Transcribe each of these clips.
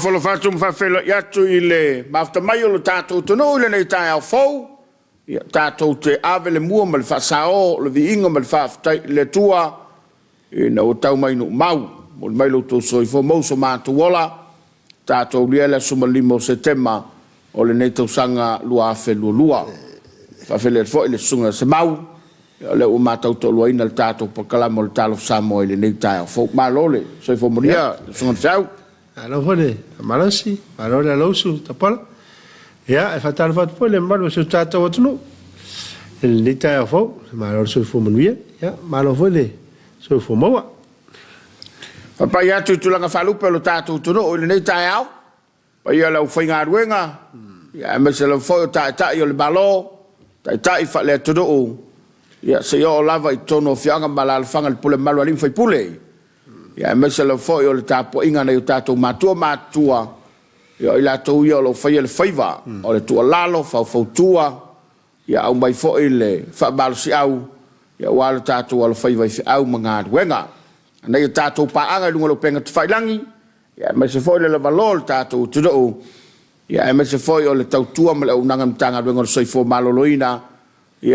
Faafalofa atu ma faafeiloai atu i le mafuta mai o lo tatou atunuu i lenei taeao fou. Ia, tatou te ave le mua ma le faasao o le viiga ma le faafetai i le Atua ina ua tau mai nuu mau. Momoli mai lo outou soifua maua so matou ola. Tatou aulia le aso 5 o Setema o lenei tausaga 2022. Faafeiloai atu foi i le Susuga ia Semau, o lea ua matau toaluaina le tatou polokalame o le Talofa Samoa i lenei taeao fou. Malo le soifua manuia, le Susuga i le Feau. Malo foi le malosi, malo le alausu Tapala. Ia, e faatalofa atu foi le mamalu o si o tatou atunuu i lenei taeao fou. Malo le soifua manuia, ia, malo foi le soifua maua. Faapai atu i tulaga faalupe o lo tatou atunuu i lenei taeao, paia o le aufaigaluega, ia, aemaise lava foi o taitai o le Malo, taitai faale-atunuu, ia, seia oo lava i totonu o afioaga ma alaalafaga i le pule mamalu a alii ma faipule, ia, aemaise lava foi o le tapuaiga a nai o tatou matua ma matutua, ia, o i latou ia o lo o faia le faiva o le tuualalo, faufautua, Ia aumai foi le faamalosiau aua lo tatou alofaiva i feau ma galuega. Ina ia tatou paaga i luga o le upega tafailagi, aemaise foi le lavaloa o le tatou atunuu, aemaise foi o le tautua ma le auaunaga a le Matagaluega o le Soifua Maloloina,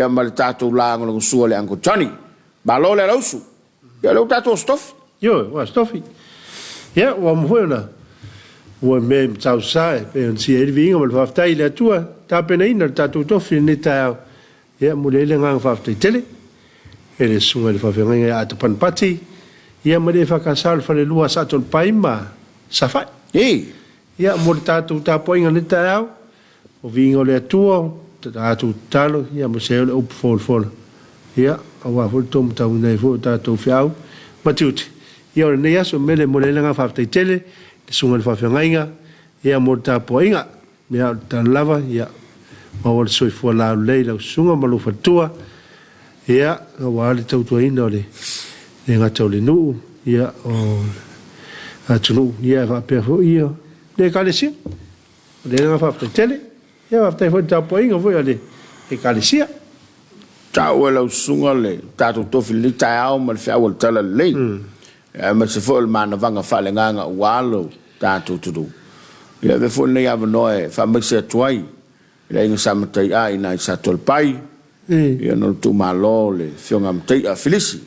ma le tatou lagolagosua i le Uncle Johnny. Malo le alausu! Ia o lea ua tatou aso tofi. Ioe, ua aso tofi. Ia, ua uma foi ona ua mea i Matausa e pei ona sia ai le viiga ma le faafetai i le Atua tapenaina le tatou tofi i lenei taeao. Ia, momoli ai le agaga faafetai tele e le Susuga i le Faafeagaiga ia Ata Panapati, ia ma le EFKS o le Falelua a Saatolepai ma Safai. Ii. Ia, mo le tatou tapuaiga i lenei taeao, O viiga o le Atua, o tatou tatalo, ia ma se ai o le upu folafola, ia, aua foi le tou matauina ai foi o tatou feau ma tiute, ia o lenei aso. O le mea lea e momoli ai le agaga faafetai tele i le Susuga i le Faafeagaiga, ia mo le tapuaiga. Ia, o le tatalo lava, ia maua le soifua laulelei i lau susuga ma lou faletua, ia, aua le tautuaina o le le gata o le nuu, ia, o le atunuu, ia, ae faapea foi, ia, le Ekalesia. O le agaga faafetai tele. Ia faafetai foi i le tapuaiga foi a le Ekalesia. Taua e lau susuga le tatou tofi i lenei taeao ma le feau o le Talalelei, aemaise foi o le manavaga faaleagaga aua lo tatou atunuu. Ia avea foi lenei avanoa e faamaise atu ai i le aiga Sa Matai'a i ina i Satoalepai, ia ona o le tuumalo o le Afioga ia Matai'a Filisi,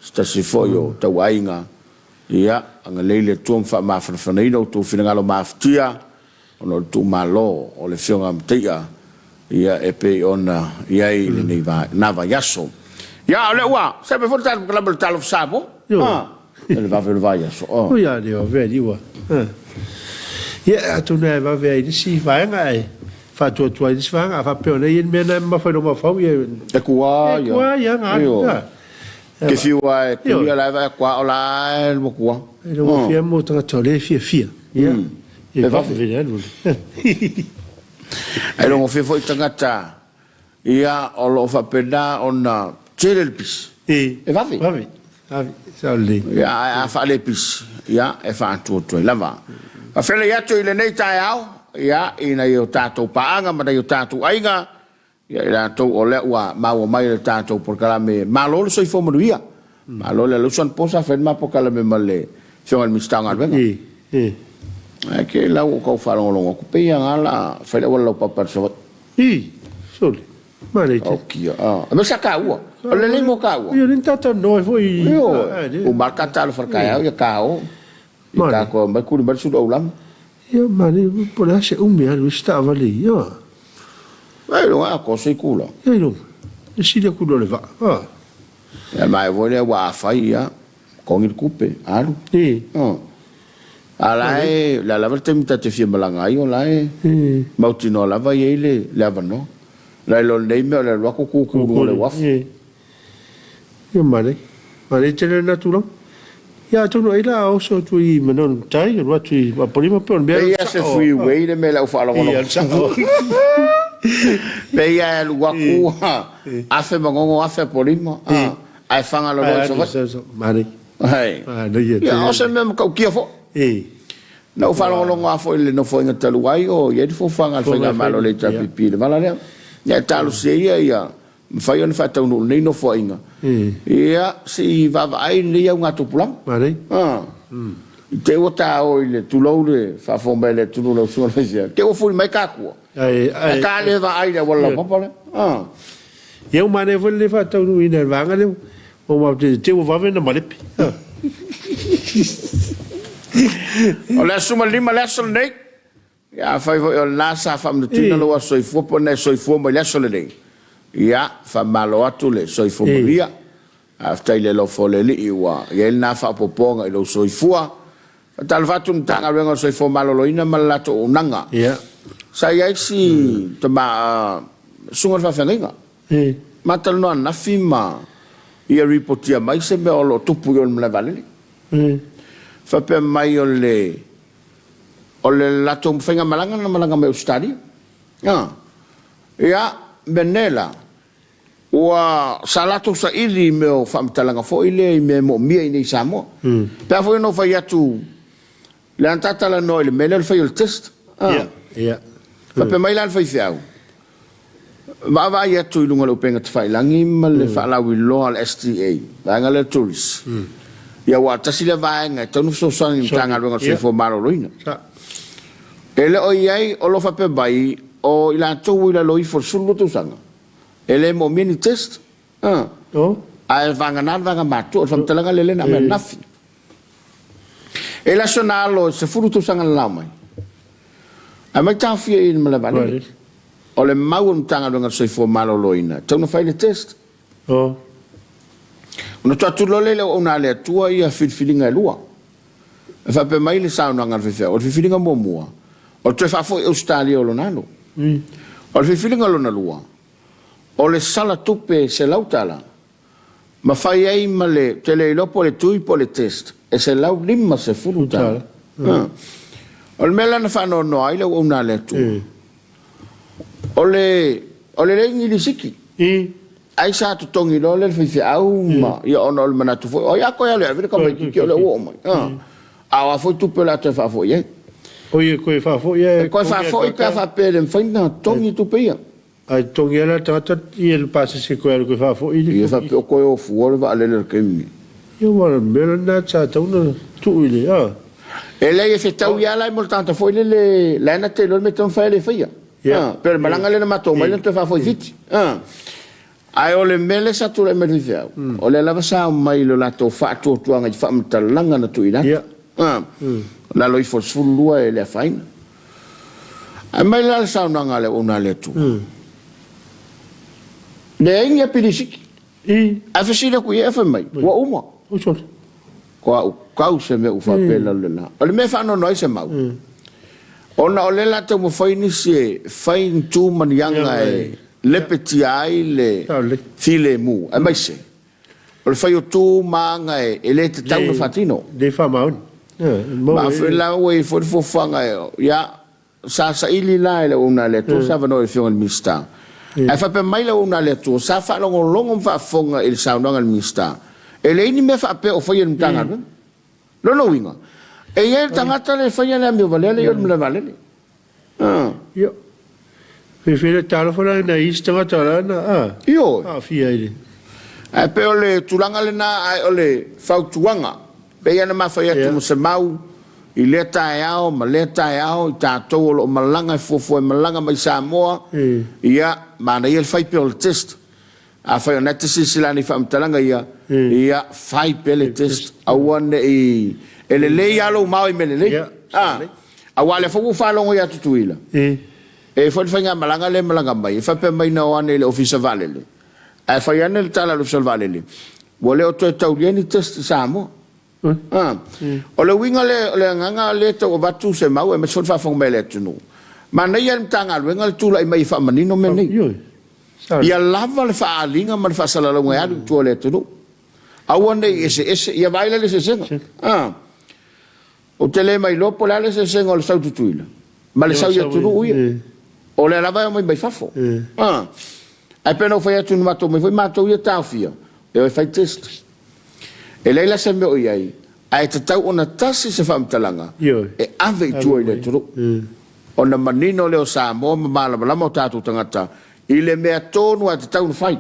se tasi foi o tauaiga, ia, agalelei le Atua ma faamafanafanaina outou finagalo mafatia ona o le tuumalo o le Afioga a Mataia, ia, e pei ona i ai i lenei na vaiaso. Ia, o lea ua sepe foi le tatou polokalame o le Talofa Samoa, a, i le vave o le vaiaso, a. Ui a le vave alii ua. Ia, atonu e vave ai i le isi vaega ae faatuatua i le isi vaega. A faapea o lea e i ai le mea lena e mamafa i lou mafaufau, ia, E kua ia. E kua ia, Ioe. Ke fiu a e kui la e vaai atu a o la e lua kua. E le ua fia mo tagata o lea e fiafia. Ia. E vave vele alu. E logofia foi tagata ia o lo o faapena ona tele le pisi. E vave. Vave. Vave. Sao lelei. Ia ae a faalepisi, ia e faatuatua ai lava. Faafeiloai atu i lenei taeao, ia i nai o tatou paaga ma nai o tatou aiga, Ia i latou o lea ua maua mai le tatou polokalame Malo le Soifua Manuia. Malo le alausu anapo sa fai le ma polokalame ma le Afioga i le Minisita o Galuega. Ae ke la ua ou tau faalogologo atu pei lava la a fai le auala laupapa i le Savaii. I, sole, manaia tele. Oh kia, ah, e mea sa taua. O le lelei mo taua. Ia, o lea na talanoa ai foi i. Ioe, uma lava ta talofa i le taeao, ia ta o. Ia ta toe omai kuli mai le sulu aulama. Ia, manaia, po o le a se umi e alu ai se taavale ia. Ai iloga atoa se itula. Ia iloga. E sili atu i lo le vaa. Ah. Ia ma e foi lea ua a fai ia, togi le tupe, alu. I. Oh. A la e, le a lava le taimi ta te fia malaga ai, o la e mautinoa lava e i ai le, le avanoa. Nai lo lenei mea o le alu atu tutu i luga o le uafu. I. Ia manaia. Manaia tele lena tulaga. Ia atonu ai la a oso atu i Manono Tai, alu atu i Apolima pe o le mea Pei lava se freeway le mea lea ua faalogologo. Ia, sao. Pei lava e alu atu afe Manono afe Apolima, ae Fagaloa i Savaii. Manaia. Hai. Manaia tele. Ia, o se mea matautia foi. Na ou faalogologo lava foi i le Nofoaiga talu ai o i ai le fuafuaga a le Faigamalo a le HRPP i le vala lea. Ia e talosia ia ia mafai ona faataunuu lenei Nofoaiga. Ia, se i vaavaai lenei augatupulaga. Manaia. I te i ua ta o i le tulou le faafofoga mai a le atunuu lau susuga i le faifeau, te i ua fuli mai tatua. Ae ta le vaai i le auala laupapa lea. A. Ia ua manaia foi le le faataunuuina e le vaega lea ua matou te ua vave ona malepe. O le aso 15 le aso lenei. Ia, afai foi o lena sa faamanatuina lou aso soifua po o na e soifua mai le aso lenei, ia, faamalo atu le soifua manuia. Faafetai i le alofa o le Alii ua i ai lena faaopoopoga i lou soifua. Faatalofa atu i le Matagaluega o le Soifua Maloloina ma le latou auaunaga. Sa i ai si tama, susuga i le faafeagaiga, ma talanoa ananafi ma ia ripotia mai se mea o lo o tupu i o i le malae vaalele. Faapea mai o le O le latou faigamalaga na malaga mai Ausetalia. A. Ia, mea nei la, ua, sa latou saili i mea o faamatalaga foi lea i mea e moomia i inei i Samoa. Pe a foi ona ou fai atu, lea na ta talanoa i le mea lea o le fai o le test. A. Ia, ia. Faapea mai la le faifeau, Vaavaai atu i luga o le upega tafailagi ma le faalauiloa a le STA, vaega lea o tourists, ia aua tasi lea vaega e tatau ona fesoasoani i le Matagaluega o le Soifua Maloloina. E le o i ai, o lo o faapea mai, o i latou ua i lalo ifo o le 12 tausaga, e le moomia ni test, ae vagana le vaega matua. O le faamatalaga lea lea na aumai ananafi. E le aso na alo e 10 tausaga na lao mai, ae mai taofia i le malae vaalele. O le mau a le Matagaluega o le Soifua Maloloina, e tatau ona fai le test. Ona tuu atu loa lea i le auauna a le Atua ia filifiliga e lua. E faapea mai le saunoaga a le faifeau, o le filifiliga muamua, o le toe faafoi i Ausetalia o lona alo. O le filifiliga lona lua, o le sala tupe e $100 ma fai ai ma le, ou te le iloa po o le tui po o le test, e $150. O le mea la na faanoanoa ai le auauna a le Atua, o le, o le leai ni lisiti. Ai sa totogi loa lea le faifeau ma, ia ona o le manatu foi, o ai a toe alu e ave le tamaitiiti o lea ua oo mai. A o a foi tupe o le a toe faafoi ai? Oi e toe faafoi e. E toe faafoi pe a faapea e le mafai ona totogi tupe ia. Ae totogi lava la le tagata ia le pasese toe alu toe faafoi le. Ia faapea o toe o fua le vaalele i le taimi. Ia aua o le mea lena sa tatau ona tuu i le a. E leai e fetaui lava la mo le tagata foi lele la e na te iloa le mea e tatau ona fai ae le faia. Ia. Pei o le malaga lea na matou omai lea na toe faafoi i Fiti. Ae o le mea lea sa tulai mai i le faifeau, o lea lava sa omai i lo latou faatuatuaga i faamatalaga na tuuina atu. Lalo ifo o le 12 e le afaina. Ae mai la le saunoaga a le auauna a le Atua, Leai ni apilisiki. Ae fesili atu i ai ae fai mai, Ua uma. Ko au kau se mea ua faapea i lalo lena. O le mea e faanoanoa ai se mau, ona o lea la taumafai nisi e fai ni tu ma ni aga e lepetia ai le filemu, aemaise o le fai o tu ma aga e le tatau ona faatino. Le faamaoni. Ma afai la ua i ai foi le fuafuaga e, ia, sa saili la e le auauna a le Atua se avanoa i le Afioga i le Minisita. Ae faapea mai le auauna a le Atua, sa faalogologo ma faafofoga i le saunoaga a le Minisita, e leai ni mea faapea o faia e le Matagaluega. Lona uiga, e i ai le tagata lea e faia le amio valea lea i o i le malae vaalele. Ia, feifei talofa la i isi tagata la na Ioe. aafia i le. Ae pei o le tulaga lena, ae o le fautuaga, pei ona ma fai atu ma se mau i lea taeao ma lea taeao i tatou o lo o malaga e fuafua e malaga mai Samoa, ia, manaia le fai pea o le test. Afai o lena e te silasila ane i faamatalaga ia, ia fai pea le test, aua ne i, e lelei lava lou mao i mea lelei. A, aua o lea foi ua ou faalogo ia Tutuila, e i ai foi le faigamalaga lea e malaga mai, e faapea mai na o ane i le Ofisa Vaalele, ae fai ane le tala a le Ofisa o le Vaalele, ua le o toe taulia ni test i Samoa. A, o le uiga lea, o le agaga lea e tau avatu se mau aemaise foi le faafofoga mai a le atunuu, manaia le Matagaluega le tulai mai e faamanino mea nei. Ia lava le faaaliga ma le faasalalauga e alu i tua o le atunuu. Aua ne i eseese, ia vaai la i le eseesega. A, ou te le mailoa po o le a le eseesega o le sau Tutuila ma le sau i atunuu ia. O lea lava e omai mai fafo. A, ae pei ona ou fai atu na matou omai foi matou ia taofia, e o e fai test. E leai la se mea o i ai, ae tatau ona tasi se faamatalaga e ave i tua i le atunuu. Ona manino lea o Samoa ma malamalama o tatou tagata i le mea tonu lava e tatau ona fai.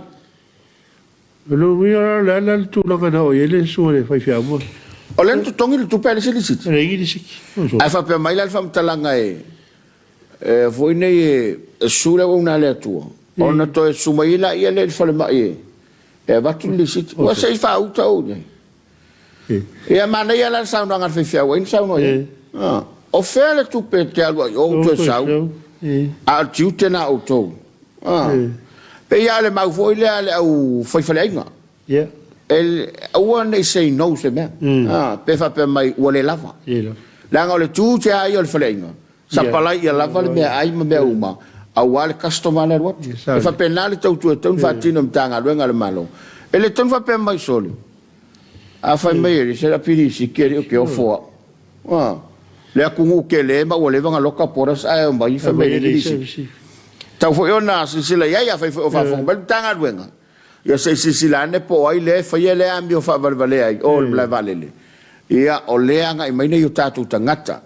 O lona uiga la, o le a la le tulaga na oo i ai le susuga i le faifeau ma. O lea na totogi le tupe ae leai se lisiti. E leai ni lisiti. Ae faapea mai la le faamatalaga e e foi nei e susu le auauna a le Atua, ona toe susu mai ai laia lea i le falemai e e avatu le lisiti. Ua se i faauta ou i ai. Ia manaia la le saunoaga a le faifeau ai na saunoa i ai. O fea le tupe e te alu ai i o ua toe sau, a o le tiute lena o outou. Pei lava o le mau foi lea a le au faifaleaiga. Aua ne i say no se mea, pe faapea mai ua le lava. Leaga o le tiute lava ia o le faleaiga, sapalai ia lava le meaai ma mea uma aua le customer le alu atu. E faapena le tautua e tatau ona faatino e Matagaluega a le Malo. E le tatau ona faapea mai, sole, a fai mai e se apilisiti alii ou te ofo au. A, le atunuu tele ma ua leva ona loka borders ae omai fai mai e leai ni lisiti. Tatau foi ona silasila i ai, afai foi o faafofoga mai le Matagaluega, ia se i silasila ane po o ai lea e faia lea amio faavalevalea i o i le malae vaalele. Ia, o lea e agai mai nai o tatou tagata.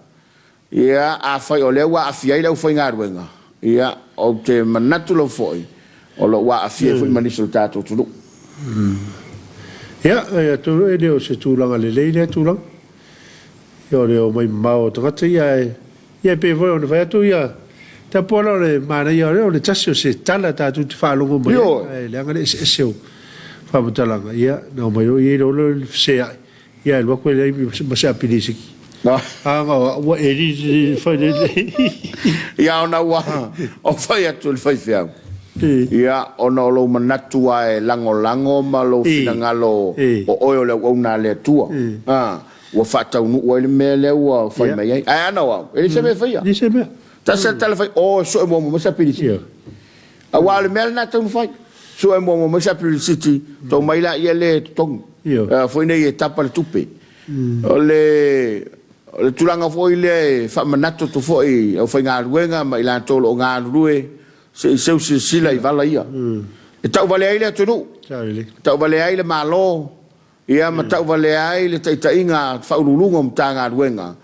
Ia, afai o lea ua aafia ai le aufaigaluega, ia, ou te manatu lava foi, o lo o ua aafia ai foi ma nisi o le tatou atunuu. Ia, atonu e le o se tulaga lelei lea tulaga, ia, o le omai mamao o tagata ia, ae, ia, e pei foi ona fai atu, ia, tapu ala o le manaia o le tasi o se tala tatou te faalogo mai ai, ae leaga le eseese o faamatalaga, ia, na omai loa ia loa le feseai, Ia alu atu e leai ma se apilisiki. A na o au ua eli fai le. Ia ona ua o fai atu le faifeau. Ia ona o lou manatu lava e lagolago ma lou finagalo o oe o le auauna a le Atua. A ua faataunuu ai le mea lea ua fai mai ai. Ae ana o au, e leai se mea e faia. Leai se mea. Tasi lava le tala fai, o e sue muamua mai se apilisiki. Aua o le mea lena e tatau ona fai. Sue muamua mai se City, tou mai laia lea e totogi. Foi nei e tapa le tupe. O le, o le tulaga foi lea e faamanatu atu foi i aufaigaluega ma i latou o lo o galulue, se i seu silasila i vala ia. E tauvalea ai le atunuu, e tauvalea ai le Malo, ia ma tauvalea ai le taitaiga a Faauluuluga o Matagaluega.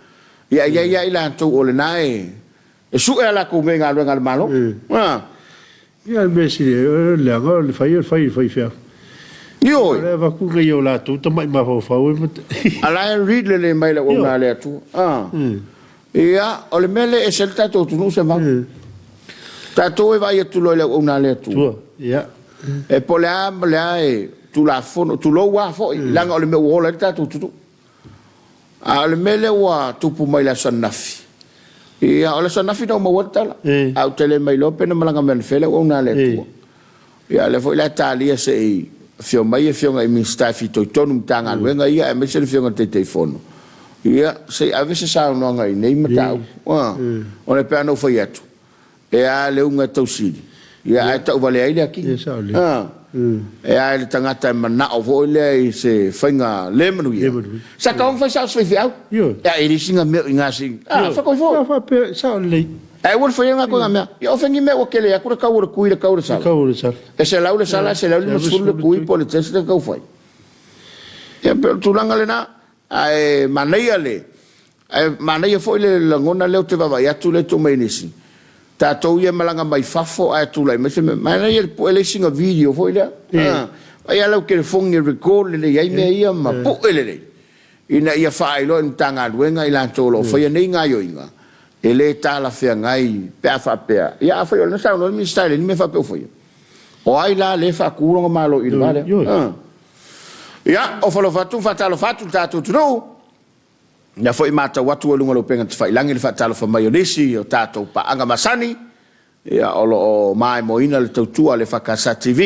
Ia e i ai lava i latou o lena e E sue a latou mea i galuega a le Malo. A. Ia, o le mea sili ai, o le leaga o le fai o le fai i le faifeau. Ioe. O le avatu nei o latou tamai mafaufau e A la e read lelei mai le auauna a le Atua. A. Ia, o le mea lea e ese ai le tatou atunuu Semau. Tatou e vaai atu loa i le auauna a le Atua. Ia. E po o le a ma le a e Tulafono, tulou lava foi, leaga o le mea ua ola ai le tatou atunuu. A o le mea lea ua tupu mai i le aso ananafi, ia, o le aso ananafi na ou maua ai le tala, ae ou te le mailoa pe na malaga mai anafea le auauna a le Atua. Ia, o lea foi la e talia se i afio mai afioga i Minisita e fitoitonu i Matagaluega ia aemaise le afioga i le Taitaifono, ia, se i ave se saunoaga i nei mataupu. Ona e pei lava ona ou fai atu, E a le uga e tausili, ia ae tauvalea ai le akini. A, e a i le tagata e manao foi lea i se faiga le manuia. Sa tatau ona fai sao se faifeau. Ia e le sina mea o i ina se, a, fai foi. Ae aua le faia lena koina mea. Ia ofe ni mea ua tele atu le tau o le tui i le tau o le sala. E 100 le sala, e 150 le tui po o le test lea e tau fai. Ia pei o le tulaga lena. Ae manaia le Ae manaia foi le lagona lea ou te vaavaai atu lea e tuu mai e nisi, tatou ia e malaga mai fafo ae tulai mai se mea, manaia le pue le isi video foi lea. Vaai lava lau telefoni e record lelei ai mea ia ma pue lelei ina ia faailoa i le Matagaluega i latou o lo o faia nei gaoioiga e le talafeagai pe a faapea, ia afai o lena saunoa le Minisita e leai ni mea faapea o faia, o ai la lea e faatu lona Malo i le va lea? Ia, ofa alofa atu ma faatalofa atu i le tatou atunuu. Lea foi e matau atu ua i luga o le upega tafailagi le faatalofa mai o nisi o tatou paaga masani, ia, o lo o maimoaina le tautua a le EFKS TV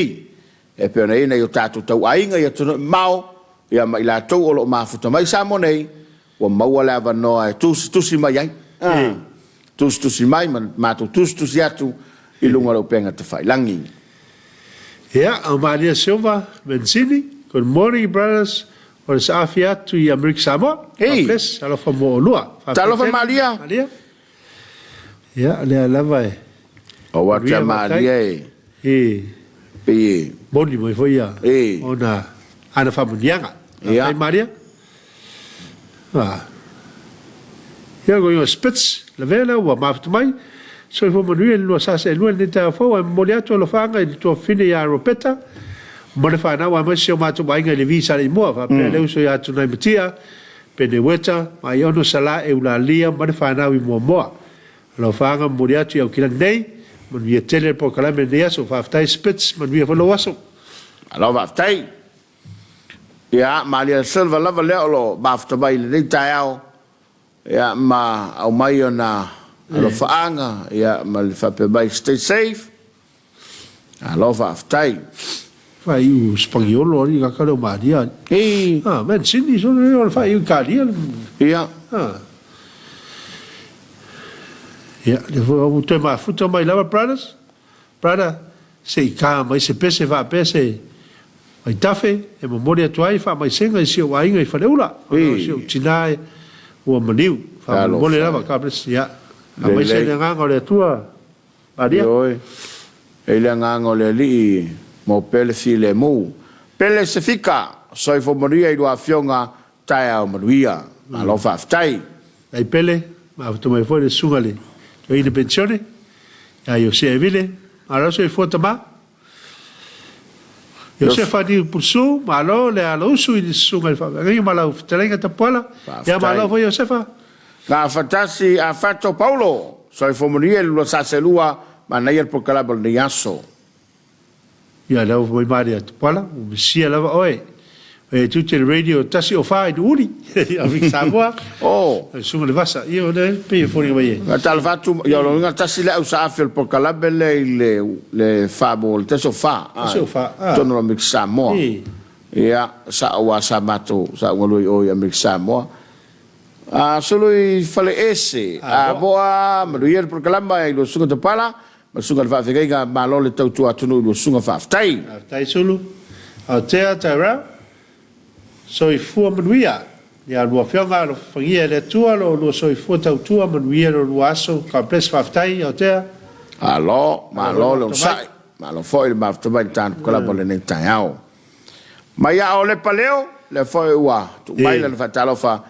e pei ona i ai nai o tatou tauaiga i atunuu e mamao, ia, ma i latou o lo o mafuta mai i Samoa nei, ua maua le avanoa e tusitusi mai ai, tusitusi mai ma matou tusitusi atu i luga o le upega tafailagi. Ia, o Maria Silva Mancini, good morning brothers, O le saafi atu i Amerika Samoa. God bless. Alofa mo oulua. Faafetai Talofa tele, Maria. Maria. Ia, lea lava e. Aua te a Maria e. E. Pei e. Moni mai foi ia. E. Ona ana faamanuiaga. Ia. Faafetai Maria. Ah. Ia ko ia Spitz, lavea ua mafuta mai. Soifua manuia i le 2 sasa e 2 lenei taeao fou ae momoli atu alofaaga i le tuafafine ia Ropeta ma le fanau aemaise si o matou aiga i le Vi Saleimoa faapea le uso ia Tunai Matia. Peneweta, Maiono Sala Eulalia ma le fanau i Moamoa. Alofaaga momoli atu i Aukilani nei. Manuia tele le polokalame i lenei aso. Faafetai Spitz, manuia foi lou aso. Malo faafetai. Ia, Malia Silva lava lea o lo o mafuta mai i lenei taeao, ia, ma aumai ona alofaaga, ia, ma le faapea mai, stay safe. Malo faafetai. Faaiu Sipaniolo alii kaka leo Malia alii. Ei. Ah, Mancini solo leo le faaiu Italia. Ia. Ah. Ia, le foi au toe mafuta mai lava brothers. Brother, se i ka mai se pese faapea se vaitafe e momoli atu ai faamaisega i si ou aiga i Faleula. Ona o si ou tina ua maliu. Faamolemole lava, God bless. Ia, faamaise le agaga o le Atua. Maria. Ioe, e i le agaga o le Alii mo Pele Filemu. Pele Sefika, soifua manuia i lua afioga, taeao manuia. Malo faafetai. Ai Pele, mafuta mai foi le susuga i le toeaina penisione ia Iosia Evile. Malo soifua tama. Iosefa Niu Pulsu, malo le alausu i le susuga i le faafeagaiga ma lau fetalaiga Tapuala. Ia malo foi Iosefa. Gafatasi a Fato Paulo, soifua manuia i le lua saselua, manaia le polokalame o lenei aso. Ia lea ua fai mai Maria Tapuala, ua misia lava oe. E tute le radio 104 i Nu'uli, Afrika Samoa. Oh. Le susuga i le Vasa. Ia o lea pei e foliga mai e. Na talofa atu, ia o lona uiga tasi le ausaafi o le polokalame lea i le le fa mo le 104. 104, ah. Totonu o Amerika Samoa. I. Ia, sa aua sa matou, sa ou galue i o i Amerika Samoa. A sulu i Faleese, a moa manuia le polokalame i lua susuga Tapala ma le susuga i le Faafeagaiga, malo le tautua atunuu i lua susuga faafetai. Faafetai Sulu. Aotea Tyrell. Soifua manuia. Ia lua afioga alofagia e le Atua lo lua soifua tautua manuia lo lua aso God bless faafetai Aotea. Malo, malo le onosai, malo foi le mafuta mai i le tanu kalama o lenei taeao. Mai a o Lepa Leo, lea foi ua tuu mai lana faatalofa.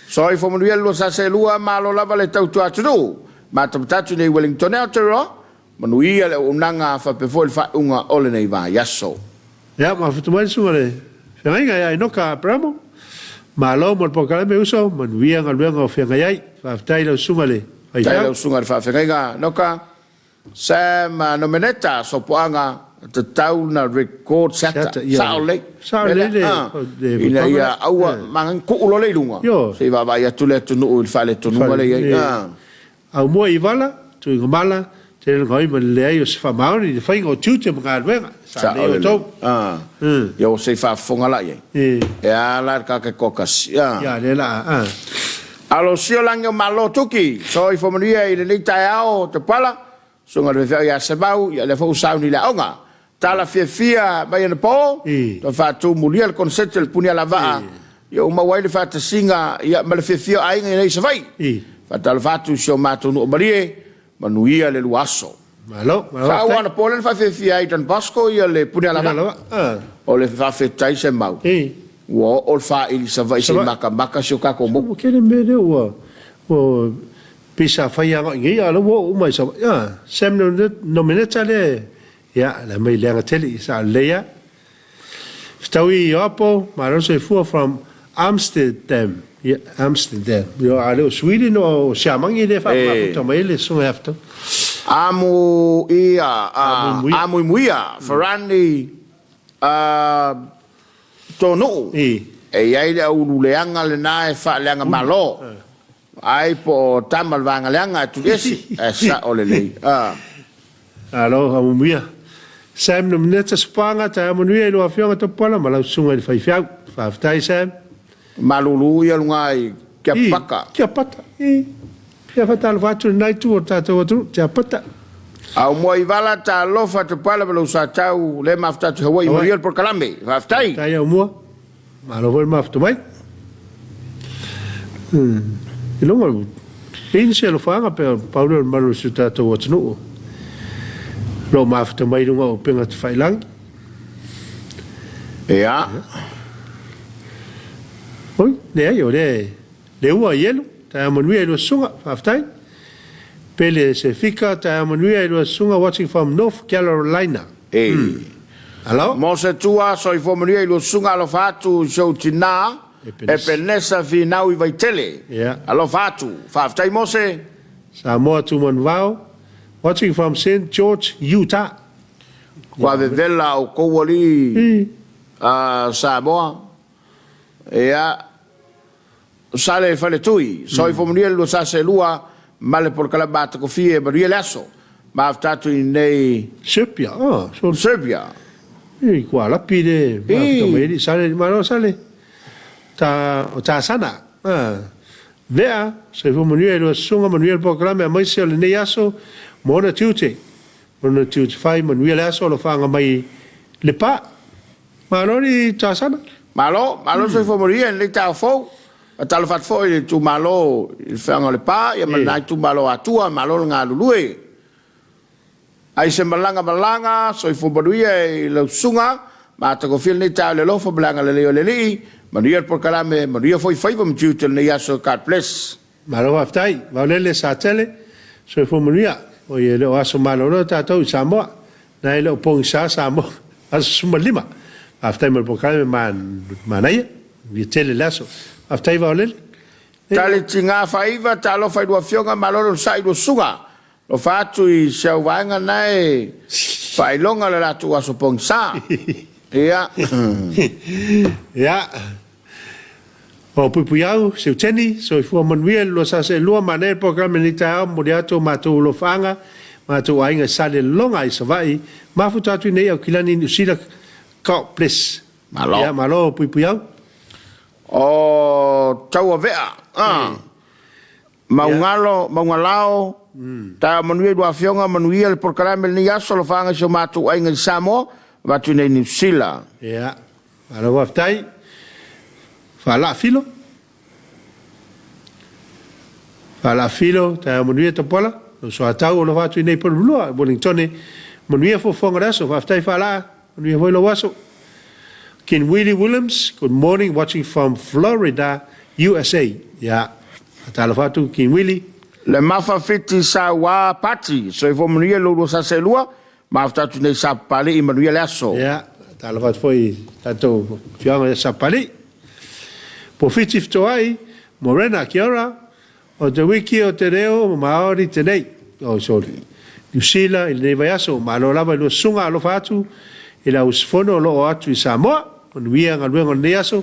Soifua manuia le lua saselua, malo lava le tautua atunuu. Matamatatu nei Wellington Aotearoa, manuia le auaunaga faapea foi le faaiuga o lenei vaiaso. Ia, mafuta mai le susuga i le feagaiga ia Enoka Aperamo. Malo mo le polokalame uso, manuia galuega o feagai ai. Faafetai i lau susuga i le Faifeau. Faafetai i lau susuga i le faafeagaiga Enoka. Sam Nomeneta, Sopoaga, tatau na record se ata. Sao lelei. Sao lelei le Ina ia aua magan kuu loa le i luga. Se i vaavaai atu le atunuu i le faaletonuga lea e i ai. Aumua i vala, Tuigamala, tele le gaoi ma le leai o se faamaoni i le faiga o tiute ma galuega. Sa lelei outou. Ia ua se i faafofoga la i ai. E a la le kaka kokasi. Ia lea la a. Alosia lagi o Malo Tuki, soifua manuia i lenei taeao Tapuala, susuga i le faifeau ia Semau, ia lea foi ua sauni i le aoga. Tala fiafia mai anapo, toe faatumulia le koneseti o le puni alavaa, ia ua maua ai le faatasiga ia ma le fiafia o aiga i nei Savaii. Faatalofa atu i si o matou nuu malie, manuia le lua aso. Malo, malo. Sa ua anapo lea na faafiafia ai Don Bosco ia le puni alavaa. O le faafetai Semau. Ua oo le faili i Savaii se i makamaka si o tatou motu. Ua tele mea lea ua pei sa fai agai nei a o lea ua oo uma i Savaii. A, Sam Nomeneta lea ia le aumai leaga tele sa lelei a. Fetaui Ioapo, malo le soifua from Amsterdam. Ia, Amsterdam. Ia, a le o Sweden o Siamani lea e faamafuta mai ai le susuga ia Fetaui. Amu ia, Amuimuia, Farani, Tō nuu, e i ai le aulu leaga lena e faaleaga malo. Ai po o tama le vaega leaga e tuliese, ae sao lelei. A. Malo, amuamuia. Sam Nomineta Sopaga, taeao manuia i lou afioga Tapuala ma lau susuga i le faifeau. Faafetai Sam. Malulu ia luga i Tiapata. I Tiapata, i. Ia faatalofa atu i lena itu o le tatou atunuu, Tiapata. Aumua i vala, talofa Tapuala ma lou sa tau le mafuta atu i Hawaii, manuia le polokalame. Faafetai. Faafetai Aumua. Malo foi le mafuta mai. I luga o pei ni se alofaaga pe pau lea o le malu o si o tatou atunuu o lo o mafuta mai i luga o upega tafailagi. Ia. Oi, leai, o lea e le ua ielu, taeao manuia i lua susuga, faafetai. Pele Sefika, taeao manuia i lua susuga, watching from North Carolina. E. Alo. Mo se tua, soifua manuia i lua susuga, alofa atu i si ou tina. Epenesa Finau i Vaitele. Alofa atu. Faafetai Mose. Samoa Tumanuvao, watching from Saint George, Utah. Kua vevela oukou alii Samoa. Ia, Sale Faletui, Soifua manuia le 242 ma le polokalame matagofie manuia le aso. Mafuta atu i nei. Serbia, oh, so. Serbia. I kua lapi le, mafuta mai ali Sale, malo Sale. Ta, o ta sana. Ah. Vea, soifua manuia i lua susuga, manuia le polokalame aemaise o lenei aso ma ona tiute. Ona tiute fai, manuia le aso, alofaaga mai Lepa. Malo le Tasana. Malo, malo le soifua manuia i lenei taeao fou. Faatalofa atu foi i le itumalo i le Feaga o Lepa ia ma lena itumalo Atua, malo le galulue. Ai se malaga malaga, soifua manuia i lau susuga, matagofie lenei taeao i le alofa ma le agalelei o le Alii, manuia le polokalame, manuia foi faiva ma tiute o lenei aso, God bless. Malo faafetai, Vaolele Satele, soifua manuia. Oi e le o aso malolo tatou i Samoa. Na e le o pogisa Samoa, aso 15. Faafetai mo le polokalame manaia, manuia tele le aso. Faafetai Vaolele. Tali tiga faaiva, talofa i lua afioga, malo le onosai i lua susuga. Alofa atu i si au vaega na e faailoga le latou aso pogisa. Ia. Ia. O Puipuiau, Seuteni, soifua manuia i le 242, manaia le polokalame i lenei taeao, momoli atu o matou alofaaga, matou aiga i Saleloga i Savaii, mafuta atu i nei Aukilani Niu Sila, God bless. Malo. Ia, malo Puipuiau. O Tauavea, a. Maugalo, Maugalao, taeao manuia i lua afioga, manuia le polokalame i lenei aso, alofaaga i si o matou aiga i Samoa, avatu i nei Niu Sila. Ia, malo faafetai. Faalaafilo. Faalaafilo, taeao manuia Tapuala. Lou soatau alofa atu i nei Polulua, Wellingtone. Manuia fuafuaga o le aso. Faafetai Faalaa, manuia foi lou aso. Ken Willie Williams, good morning, watching from Florida, USA. Ia, faatalofa atu Ken Willie. Le Mafa Fiti Saua Pati, soifua manuia i lou 242, Mafuta atu nei Sapapalii, manuia le aso. Ia, talofa atu foi i tatou afioaga ia Sapapalii. Pofiti Fetoai, Morena, kia ora. O te wiki o te reo Maori tenei. Oh, sorry. Niu Sila i lenei vaiaso. Malo lava i lua susuga alofa atu i le auusufono o lo o atu i Samoa. Manuia galuega o lenei aso.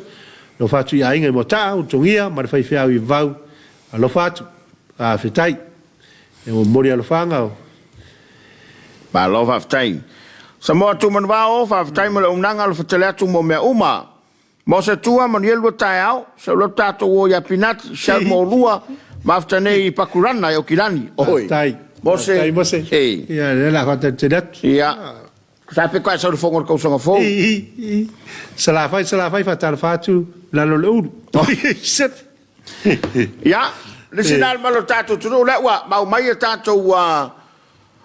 Alofa atu i aiga i Moataa, Ulutogia ma le faifeau i Vavau. Alofa atu. Faafetai. E momoli alofaga o. Malo faafetai. Samoa tu manuvao, faafetai mo le auaunaga alofa tele atu mo mea uma. Mo se tua, manuia lua taeao, se ulu atu tatou o ia Pinati, Shell mo olua, mafuta nei i Pakurana e Okilani. Oi. Faafetai. Mose. Faafetai Mose. Ei. Ia, lea la faatalitali atu. Ia. Sa pe koe sau le fogo o le tausaga fou. I, i, i. Salafai, salafai, faatalofa atu, lalo le ulu. Set. Ia, le isi lena o le tatou atunuu lea ua mau mai a tatou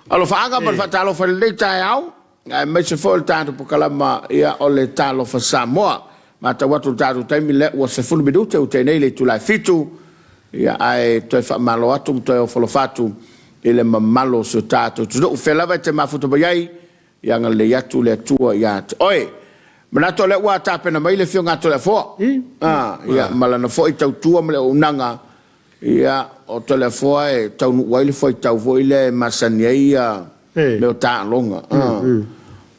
alofaaga ma le faatalofa i lenei taeao, aemaise foi o le tatou polokalama ia, o le Talofa Samoa. Matau atu i le tatou taimi lea ua 10 minute ua tea nei le itula e 7, ia, ae toe faamalo atu ma toe ofo alofa atu i le mamalu o si o tatou atunuu. Fea lava e te mafuta mai ai, Ia agalelei atu le Atua ia te oe. Manatu o lea ua tapena mai le Afioga a Toleafoa. A, ia, ma lana foi tautua ma le auaunaga, ia, o Toleafoa e taunuu ai le fuaitau foi lea e masani ai ia mea o taaloga. A,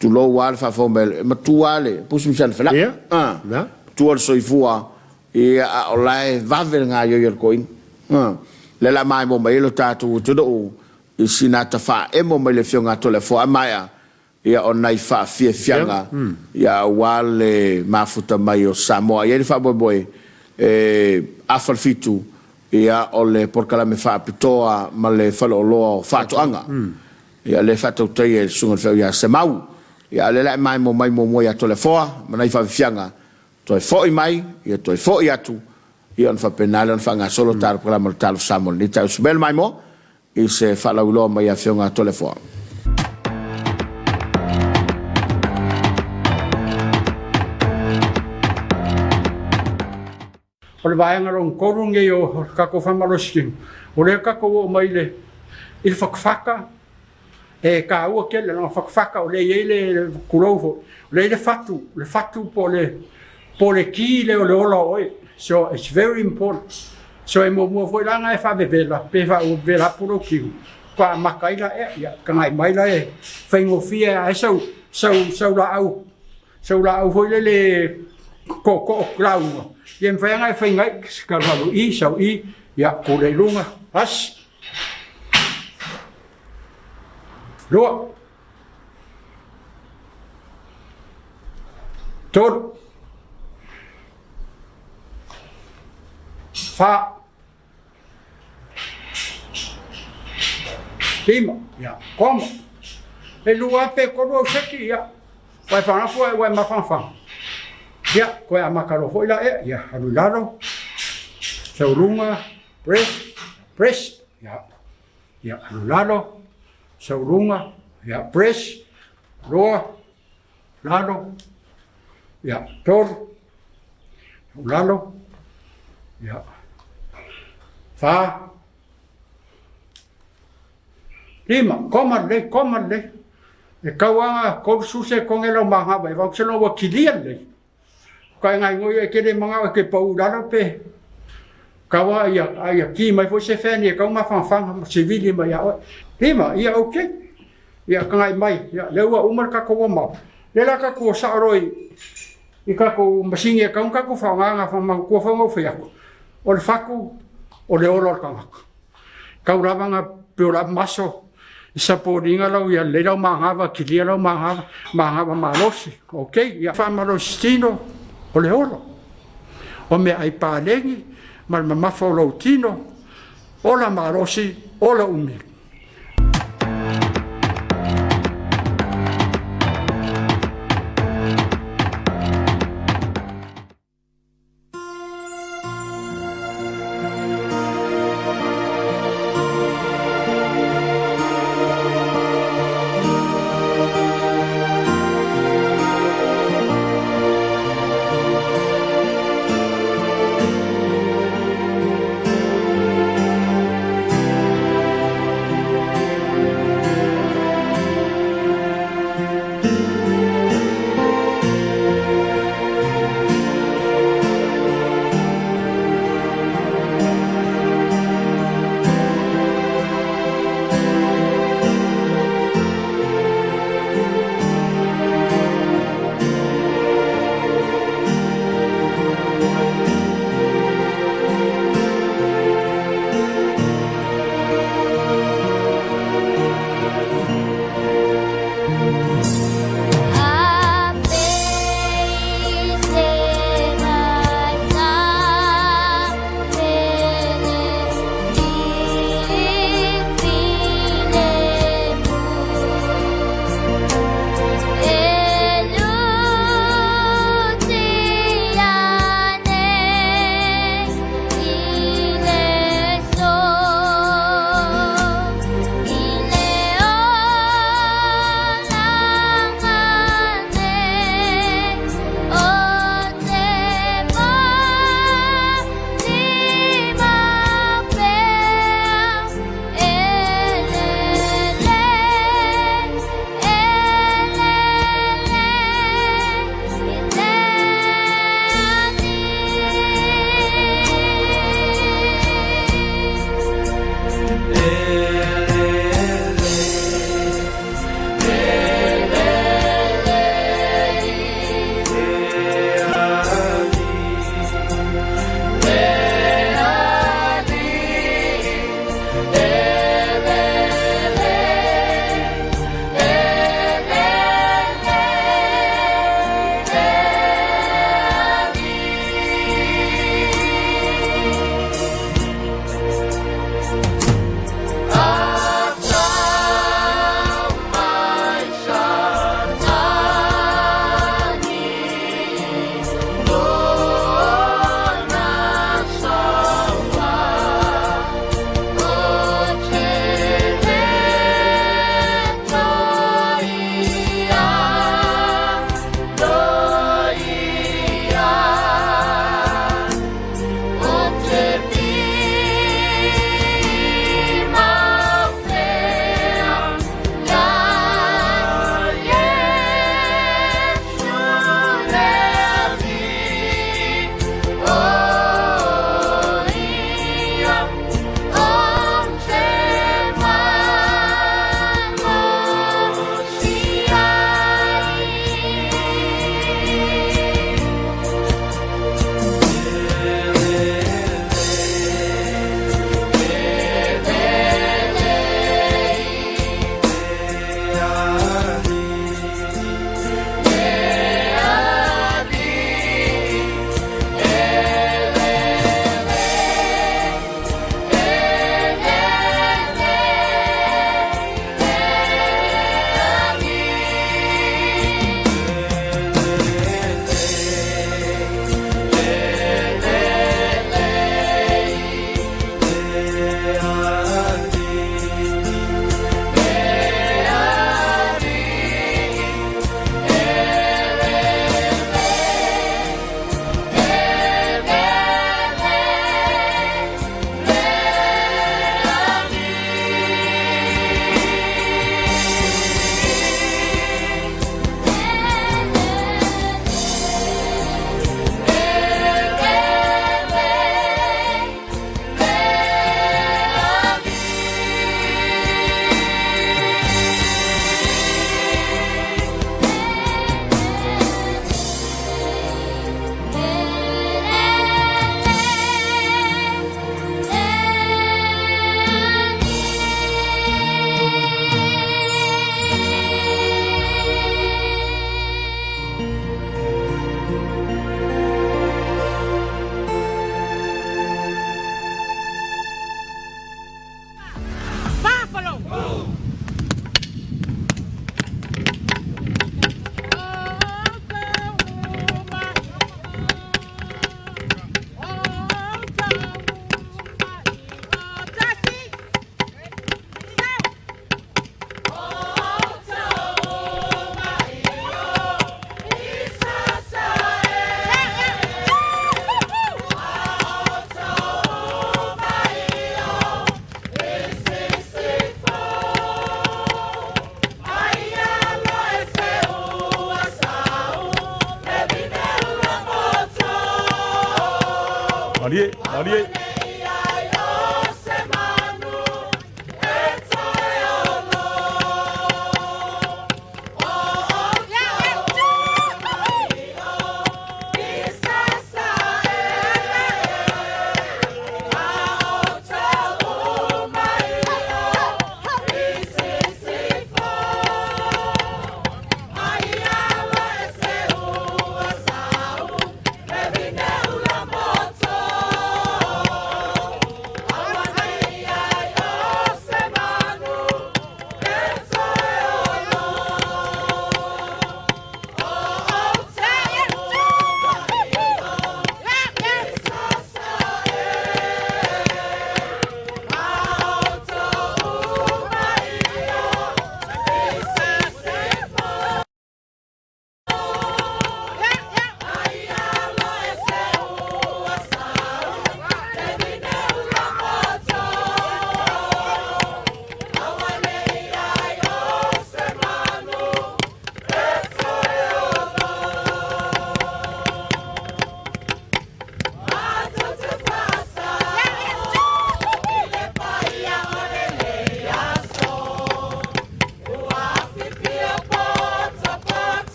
tulou lava le faafofoga mai, e matua lava le pusi ma si ana felaa. A, matua le soifua, ia, a o la e vave le gaoioi a le toeaina. A, lea o le a maimoa mai ai lo tatou atunuu I sina ata faaemo mai le Afioga a Toleafoa a maea ia o nai faafiafiaga ia aua le mafuta mai o Samoa. E i ai le faamoemoe e afa le fitu ia o le polokalame faapitoa ma le faleoloa o faatoaga ia lea e faatautaia e le Susuga i le Feau ia Semau. Ia a o lea la e maimoa mai muamua ia Toleafoa ma nai faafiafiaga toe foi mai ia toe foi atu ia ona faapena lea ona faagasolo le polokalame o le Talofa Samoa i lenei taeao. Sumea le maimoa i se faalauiloa mai Afioga a Toleafoa. O le vaega lona tolu lenei o le tatou faamalositino, o lea tatou oo mai i le i le fatafata, e taua tele, leaga fatafata o lea e i ai le, tulou foi, o lea e i ai le fatu, le fatu po o le Po o le ki lea o le ola o oe. So it's very important. So e muamua foi la ona e faavevela pe faavevela apu lou tino, faatoa amata ai la ea, ia tagai mai la e faigofie lava ai sau sau sau laau sau laau foi lele tootoo lauga, ia e mafai lava ona e faiga ai, alu i sau i, ia tu lea i luga, asi, lua, 3, 4, 5, ia, koma. E lua pe tolu au seki, ia. Ua e fagafu ai, ua e mafanafana. Ia, koe amata loa foi la ea, ia, alu i lalo, sau luga, press, press, ia, ia, alu i lalo, sau luga, ia, press, lua, lalo, ia, tolu, lalo, ia, fa, lima, koma lelei, koma lelei. E tau lava 30 sekone lau manava e vau selo ua kilia lelei. Ka e gaigoi e tele manao e te pau i lalo pe tau lava ia, a ia ki mai foi se fan ia tau mafanafana ma sivili mai ia oe. Lima, ia okay. Ia tagai mai, ia lea ua uma le tatou warm up. Lea la tatou o sao loa i i tatou masini e tau ona tatou faaaoga na manatua foi ona ou fai atu, o le fatu o le ola o le tagata. Tau lava na build up muscle i supporting lau ia lelei lau manava, kilia lau manava, manava malosi. Okay, ia faamalosi tino o le ola. O meaai paleni ma le mamafa o lou tino, ola malosi, ola umi. Malie, malie.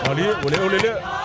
Malie, ua le ole lea.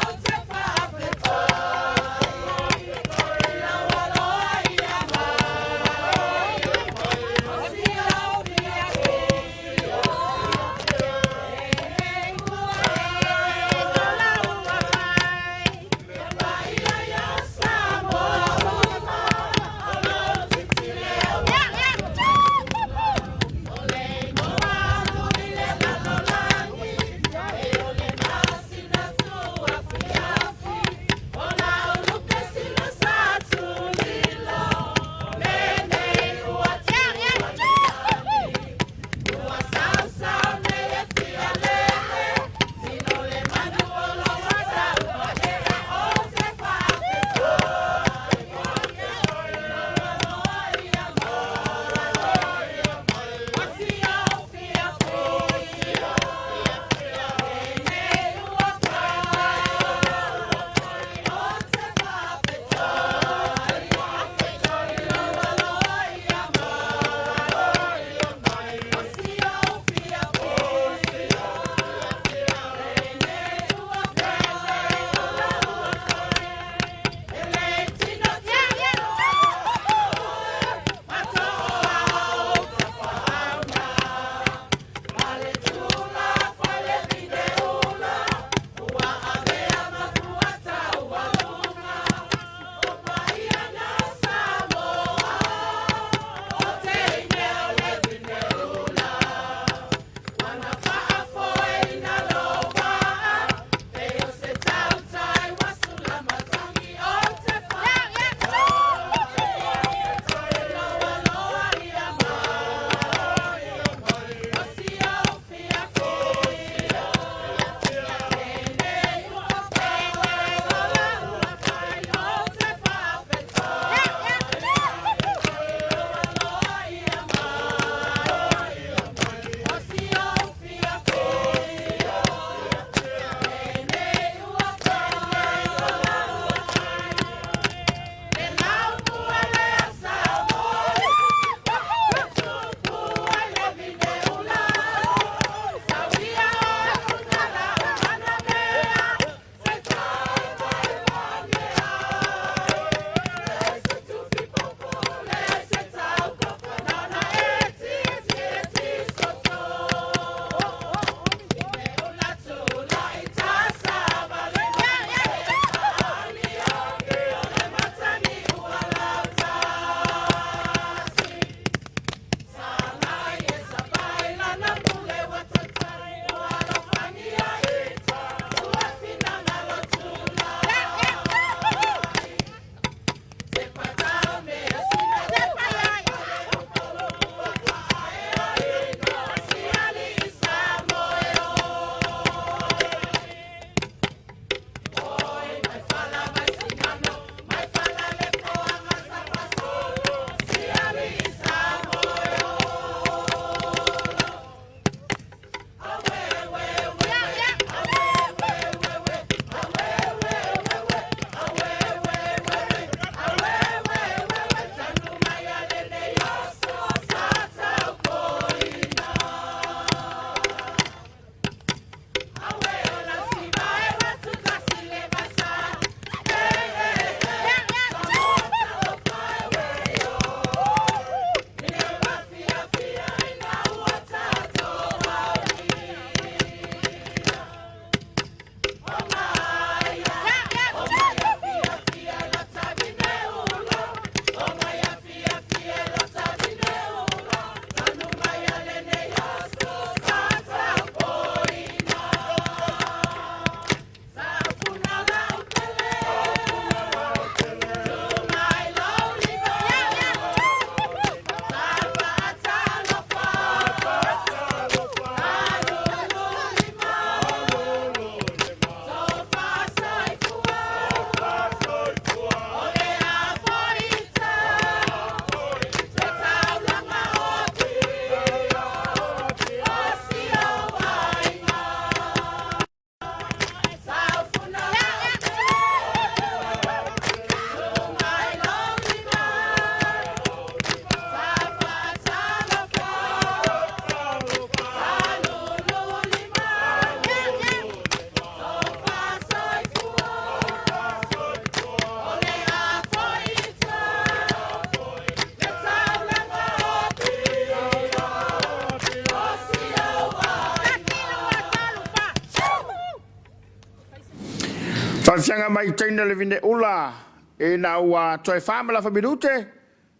Faafiaga mai taina le vineula ina ua toe fa ma lafa minute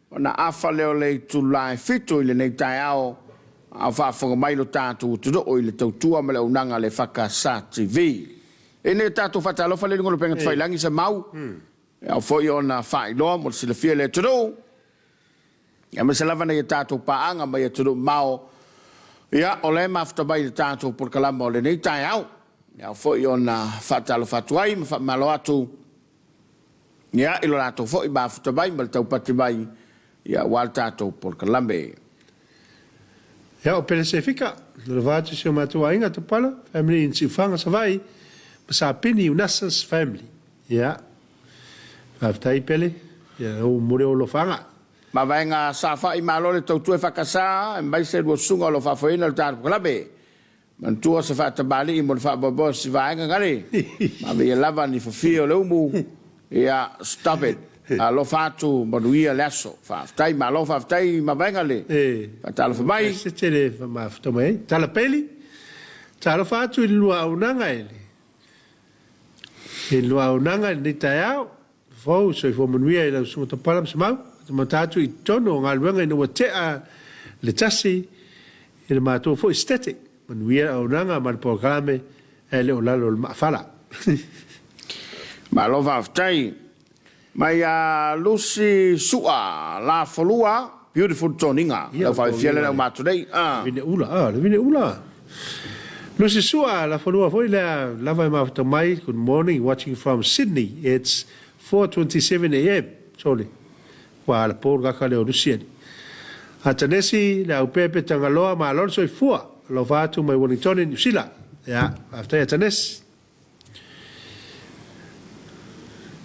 ona afa lea o le itula e fitu i lenei taeao a o faafofoga mai lo tatou atunuu i le tautua ma le auaunaga a le EFKS TV. E nei tatou faatalofa le luga o Lupega Tafailagi sa mau e ao foi ona faailoa mo le silafia e le atunuu aemaise lava nai a tatou paaga mai atunuu mamao ia o lea e mafuta mai i le tatou polokalama o lenei taeao. E ao foi ona faatalofa atu ai ma faamalo atu ia i lo latou foi mafuta mai ma le taupati mai ia aua le tatou polokalame. Ia o Pelesefika, lova atu si o matou aiga Tupala family in Siufaga Savaii ma Sapini Unasas family. Ia faafetai Pele, ia ou momoli ou alofaaga. Mavaega saofai malo le tautua e faakasa aemaise lua susuga o lo o faafoeina le tatou polokalame. Manatua se faatamalii mo le faamoemoe o si vaega gale. Maveia lava ni fafie o le umu. Ia, stop it. Alofa atu, manuia le aso. Faafetai, malo faafetai Mavaega le faatalofa mai. Se tele mafuta mai ai. Tala peli, talofa atu i le lua auaunaga i le i le lua auaunaga i lenei taeao. Fou, soifua manuia i lau Susuga Tapala ma Semau. Matamata atu i totonu o galuega ina ua tea le tasi i le matou foi static. Manuia le auaunaga ma le polokalame ae le o lalo o le maafala. Malo faafetai mai ia Lucy Sua Lafolua beautiful toniga lau faafefia lea uma atu nei a. Vine ula a le vine ula. Lucy Sua Lafolua foi lea lava e mafuta mai good morning watching from Sydney it's 4:27 am sole ua ala po le kaka lea o Lucy ali. Atanesi le aupepe Tagaloa malo le soifua alofa atu mai Wellingtone Niu Sila ia faafetai Atanesi.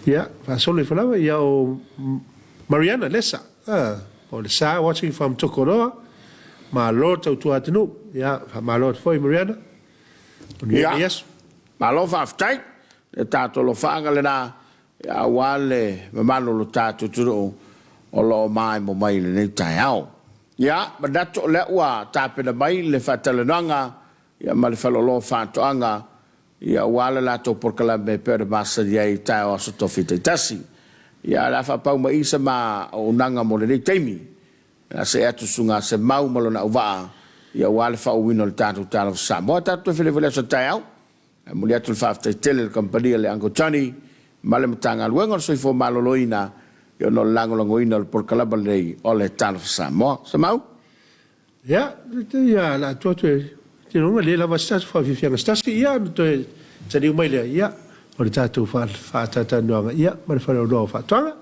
Ia, faasolo ifo lava, ia o Mariana Lesa, ah, o le sa watching from Tokoroa, malo tautua atunuu. Ia, faamalo atu foi Mariana. Manuia lenei aso. Malo faafetai, le tatou alofaaga lena aua le mamalu o lo tatou atunuu o lo o maemo mai i lenei taeao. Ia, manatu o lea ua tapena mai le faatalanoaga ia ma le faleoloa o faatoaga, ia aua le latou polokalame e pei ona masani ai i taeao aso tofi taitasi. Ia ae o le a faapau mai i se ma auaunaga mo lenei taimi. O le a see atu Susuga Semau ma lona auvaa, ia aua le faaauauina o le tatou Talofa Samoa. Tatou toe feiloai foi i le aso taeao. Ae momoli atu le faafetai tele i le kamupani a le Uncle Johnny ma le Matagaluega o le Soifua Maloloina ia ona o le lagolagoina o le polokalama lenei o le Talofa Samoa. Semau. Ia, ia, la atu atu e te lona le lava se tatou faafiafiaga se tasi, ia, ona toe taliu mai lea, ia, o le tatou faatalatalanoaga, ia, ma le faleoloa o faatoaga.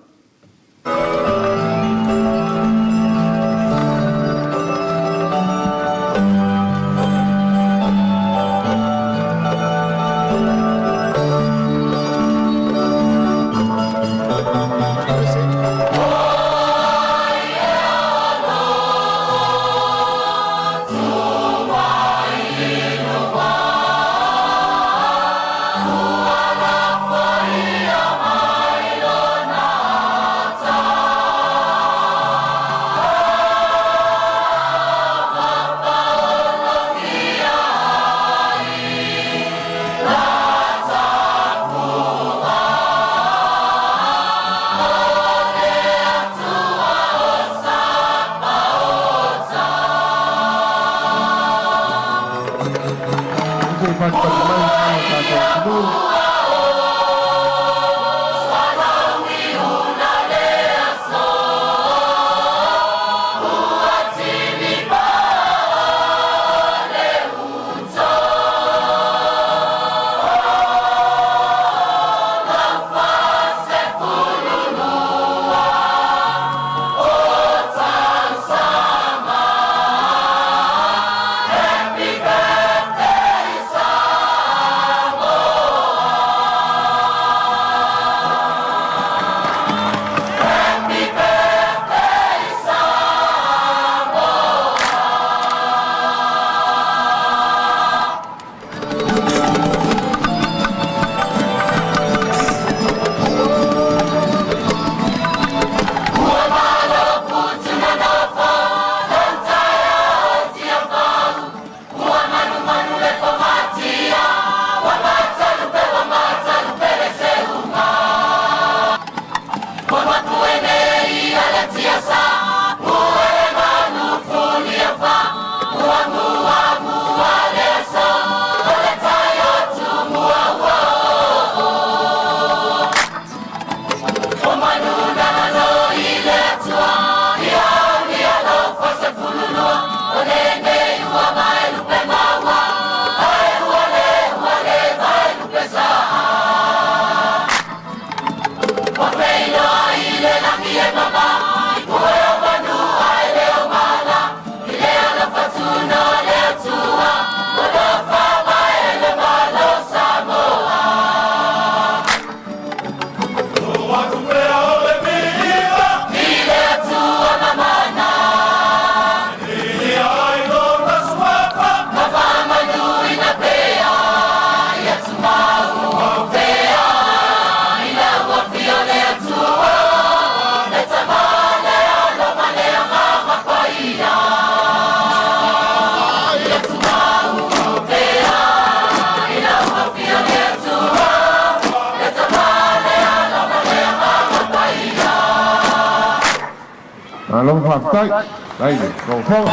Malo faafetai. Faafetai i lau Afioga.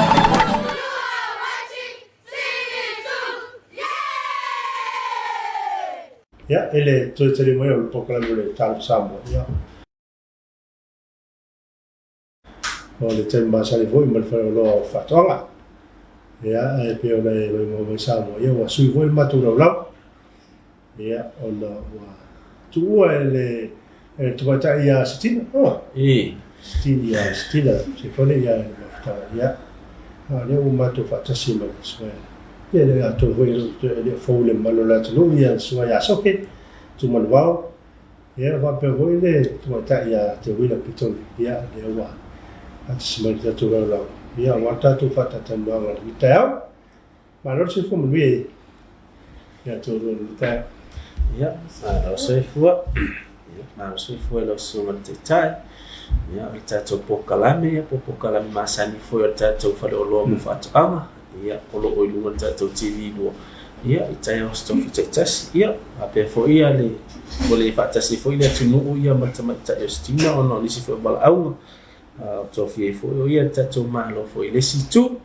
Ia, i le toe tali mai o le polokalame o le Talofa Samoa, ia, o le taimi masani foi ma le faleoloa o faatoaga. Ia, ae pei ona e maimoa mai Samoa, ia ua sui foi le matou laulau. Ia, ona ua tuua e le e le tamaitai ia Sitina, oh. Sitina, ia Sitina, se fale ia le mafutaga, ia. A o lea ua matou faatasi ma le susuga ia, le atonu foi e le o fou i le mamalu o le atunuu ia le susuga ia Soke Tumanuvao, ia faapea foi le tamaitai ia Teuila Petoni, ia lea ua faatasi mai i le tatou laulau, ia aua le tatou faatalatalanoaga i lenei taeao. Malo le soifua manuia ia te oulua i lenei taeao. Ia, malo soifua. Ia, malo soifua i lau Susuga i le Taitai. Ia, o le tatou polokalame, ia, po o polokalame masani foi o le tatou faleoloa mo faatoaga, ia, o lo o i luga o le tatou TV 2, ia, i taeao aso tofi taitasi. Ia, faapea foi ia le, ua le faatasi foi le atunuu ia ma le tamaitai o Sitina ona o nisi foi o valaauga, a o tofia ai foi o ia le tatou Malo foi i le isi itu.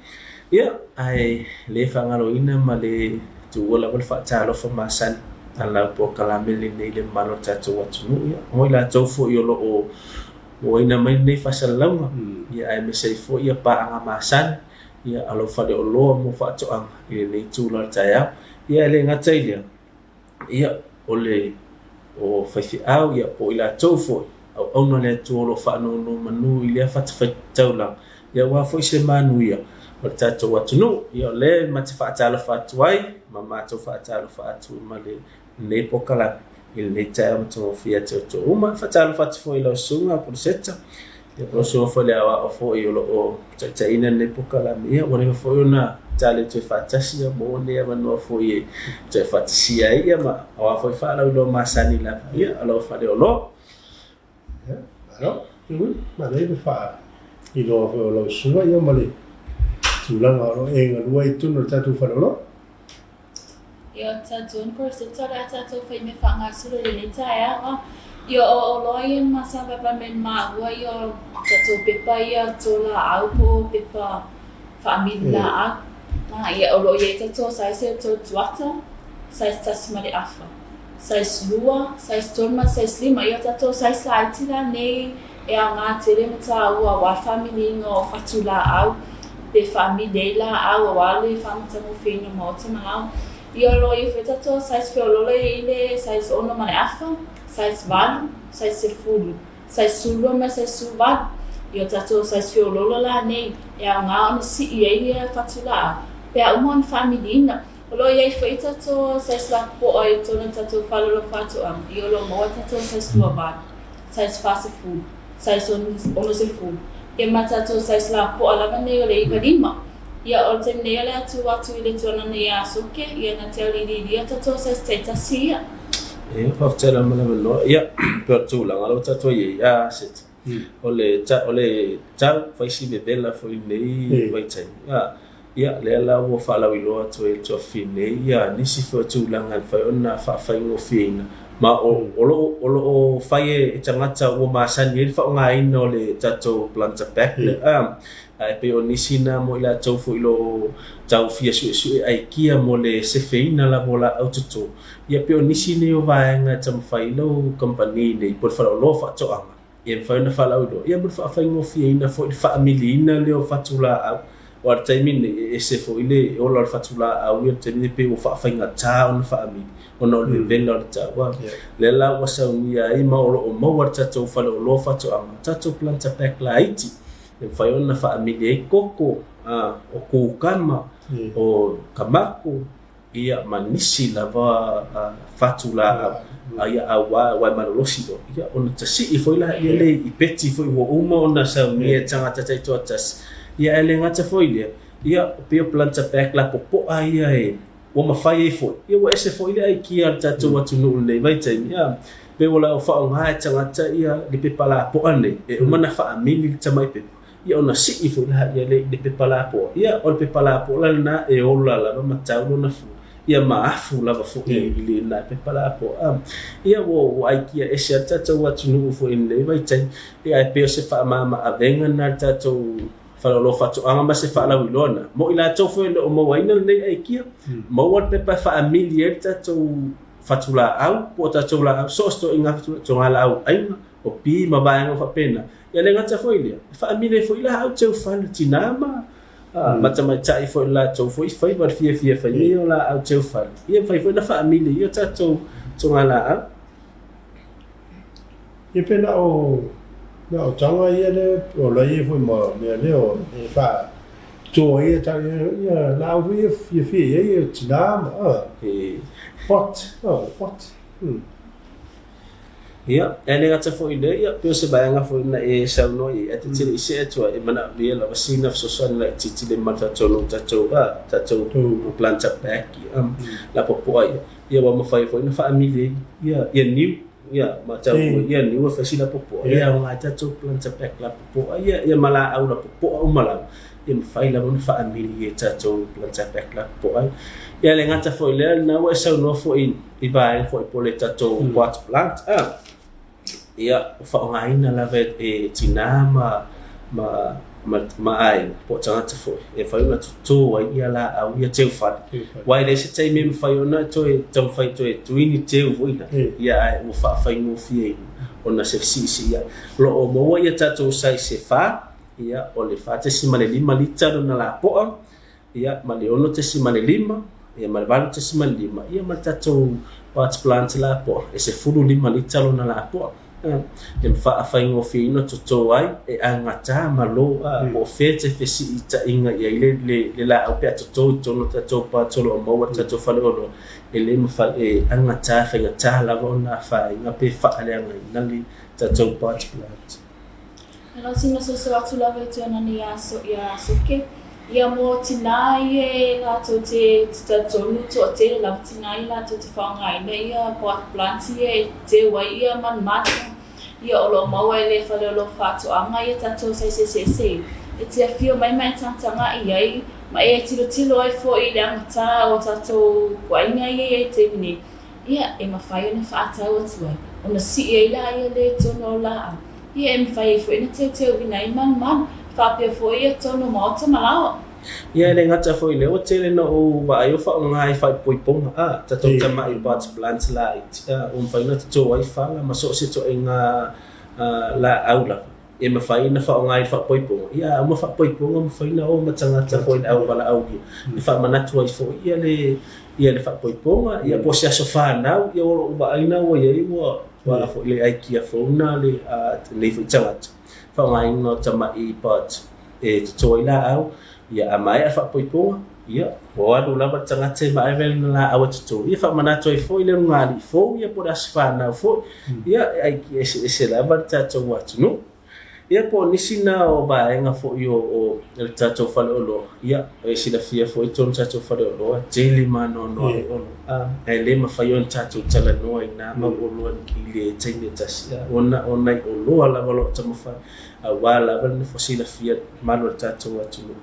Ia, ae le faagaloina ma le tuua lava le faatalofa masani a lau polokalame lenei i le mamalu o le tatou atunuu, ia, o i latou foi o lo o moaina mai lenei faasalalauga, ia, aemaise ai foi ia paaga masani, ia, a lou faleoloa mo faatoaga i lenei itula o le taeao. Ia, e le gata i lea, Ia, o le o faifeau, ia, po o i latou foi, auauna a le Atua o lo o faanonomanu i lea fatafaitaulaga, ia aua foi se manuia o le tatou atunuu. Ia, o lea e ma te faatalofa atu ai, ma matou faatalofa atu ma lenei polokalame i lenei taeao matagofie ia te outou uma. E faatalofa atu foi i lau susuga Poloseta, Ia po o susuga foi i le aoao foi o lo o taitaiina lenei polokalame, ia ua leva foi ona ta le toe faatasi, ia maua lenei avanoa foi e toe faatasia ai, ia ma aua foi faalauiloa masani lava, ia o lau faleoloa. Ia, malo. Manaia le faailoa foi o lau susuga ia ma le tulaga o lo o e galue ai i totonu o le tatou faleoloa. Ia o tatou course o le a tatou fai mea faagasolo i lenei taeao a. Ia o oloa ia na masavava me maua ia o tatou pepa ia to laau po o pepa faamili laau. A ia o lo o i ai tatou size ia to tuata, size tasi ma le afa, size lua, size tolu ma le size lima. Ia o tatou size laiti la nei e aoga tele ma taua aua le faamiliina o fatu laau pe faamili ai laau aua le faamatagofieina o maota ma ao. Ia o lo o i ai foi tatou size feololo e i ai le size ono ma le afa, size valu, size sefulu, size sefululua ma le size sefuluvalu. Ia o tatou size feololo la nei e aoga ona sii ai ia fatu laau pe a uma ona faamiliina. O lo o i ai foi tatou size lapopoa i totonu o tatou fale o faatoaga, ia o lo o maua tatou size luavalu. Size 40, size 60, ia ma tatou size lapoa lava nei o le 95. Ia o le taimi nei o le a tu atu i le tuanana ia Soke, ia na te auliiliilia tatou size taitasi ia. Ia, faafetai lava ma le avanoa. Ia, pei o le tulaga lea ua tatou i ai, a Seta, o le o le tau fai si vevela foi i lenei vaitaimi. A, ia, lea la ua faalauiloa atu ai e le tuafafine nei ia nisi foi o tulaga e mafai ona faafaigofieina, ma o, o lo o, o lo o fai e tagata ua masani ai le faaaogaina o le tatou planter pack lea, a, ae pei o nisi na mo i latou foi o lo o tau fia suesue aikia mo le sefeina lava o laau toto. Ia pei o nisi nei o vaega e taumafai ai lau kamupani nei po o le faleoloa faatoaga. Ia mafai ona faalauiloa, ia mo le faafaigofieina foi le faamiliina lea o fatulaau. Aua o le taimi lenei, e ese foi le ola o le fatulaau ia i le taimi lenei, pei ua faafaigata ona faamili ona o le vevela o le tau. A lea la ua saunia ai ma o lo o maua e le tatou faleoloa faatoaga, tatou planter pack laiti e mafai ona faamili ai koko, o kukama, o kamako, Ia, ma nisi lava fatulaau, a ia aua aua e malolosi loa, ia ona tasii foi laia lea i peti foi ua uma ona saunia e tagata taitoatasi. Ia ae le gata foi i lea, ia pei o planter pack lapopoa ia e ua mafai ai foi, ia ua ese foi le aikia a le tatou atunuu i lenei vaitaimi, a pei ua lao faaaoga e tagata ia le pepa lapoa nei e uma ona faamili le tamai pepa. Ia ona sii foi laia lea i le pepa lapoa. Ia, o le pepa lapoa la lena e ola lava ma tau lona fua. Ia ma afu lava foi i lena pepa lapoa. Ia ua ua aikia ese lava le tatou atunuu foi i lenei vaitaimi. Ia ae pei o se faamama-avega lena i le tatou faleoloa faatoaga ma se faalauiloa lena mo i latou foi e le o mauaina lenei aikia, maua le pepa e faamili ai le tatou fatulaau po o tatou laau, so o se ituaiga fatulaau, aiga, o pi ma vaega faapena. Ia le gata foi i lea, e faamili ai foi laau teufale, tina ma ma tamaitai foi i le latou foi faiva, le fiafia fai mea o laau teufale. Ia mafai foi ona faamili ai o tatou togalaau. Ia pe na o na o taga ia le o la ia foi ma mea lea o e fa to ia ta ia laau foi ia fiafia i ai ia tina ma a E pot oh pot. Ia, e le gata foi i lea, ia, pei o se vaega foi na e saunoa i ai, ae te le i see atu ai, e manaomia lava sina fesoasoani laitiiti le ma tatou nuu tatou, a, tatou planta back, ia, lapopoa ia, ia ua mafai foi ona faamili ai, ia, ia niu, ia, matau foi, ia niu e fai si lapopoa, ia aoga ai tatou planta back lapopoa, ia, ia ma laau lapopoa uma lava, ia mafai lava ona faamili e tatou planta back lapopoa ai. Ia le gata foi i lea, lena ua e saunoa foi i vaega foi po o le tatou pot plant, a, ia, ua faaaogaina lava e tina ma, ma, ma, ma aiga po o tagata foi e mafai ona toto ai ia laau ia teufale. Aua e leai se taimi e mafai ona toe taumafai toe tui ni teu foi la, ia ae ua faafaigofieina ona se fesiisiiai. O lo o maua ia tatou size e fa, ia, o le 4.5 lita lona lapoa, ia, ma le 6.5, ia, ma le 8.5, ia, ma le tatou potch plant lapoa, e 15 lita lona lapoa. E faafaigofieina toto ai, e augata ma lo, a, po o fea te fesiitaiga i ai le, le, le laau pe a toto i totonu o tatou potch o lo o maua i le tatou faleoloa, e le mafai, e augata, e faigata lava ona afaina pe faaleagaina le tatou potch plant. Hello sina soso atu lava i tona nei aso ia Soke. Ia mo tina ia e latou te talitonu toatele lava tina ia latou te faaaogaina ia pot plant ia e teu ai ia manumanu ia o lo o maua e le fale o lo faatoaga ia tatou saise eseese e te afio mai ma e tagataga i ai ma e tilotilo ai foi i le agatā o tatou ituaiga ia i ai taimi nei ia e mafai ona faatau atu ai ona sii ai laia le tonu o laau Ia e mafai ai foi ona teuteuina ai manumanu, faapea foi ia tonu maota ma laoa. Ia e le gata foi i lea, ua tele na ou vaai o faaaoga ai faaipoipoga, a tatou tamai pot plants laiti, a ua mafai ona toto ai fala ma so o se ituaiga laau lava e mafai ona faaaoga i le faaipoipoga. Ia a uma faaipoipoga mafai ona o ma tagata foi i le auvalaaulia e faamanatu ai foi ia le ia le faaipoipoga, ia po o se aso fanau, ia o lou vaai na ua i ai ua Aua foi le aikia fou na le lenei foi tagata, faaaogaina o tamai pot e toto ai laau, ia a maea faapoipoga, ia ua alu lava le tagata e vaevae lana laau e toto, ia faamanatu ai foi le ulugalii fou ia po o le aso fanau foi, ia e aikia eseese lava le tatou atunuu. Ia po o nisi na o vaega foi o le tatou faleoloa, ia e silafia foi totonu tatou faleoloa, tele ma anoanoa ai oloa, a, ae le mafai ona tatou talanoa i na mau oloa i le taimi e tasi, a, ona o nai oloa lava o lo o taumafai aua lava le nofo silafia malu o le tatou atunuu.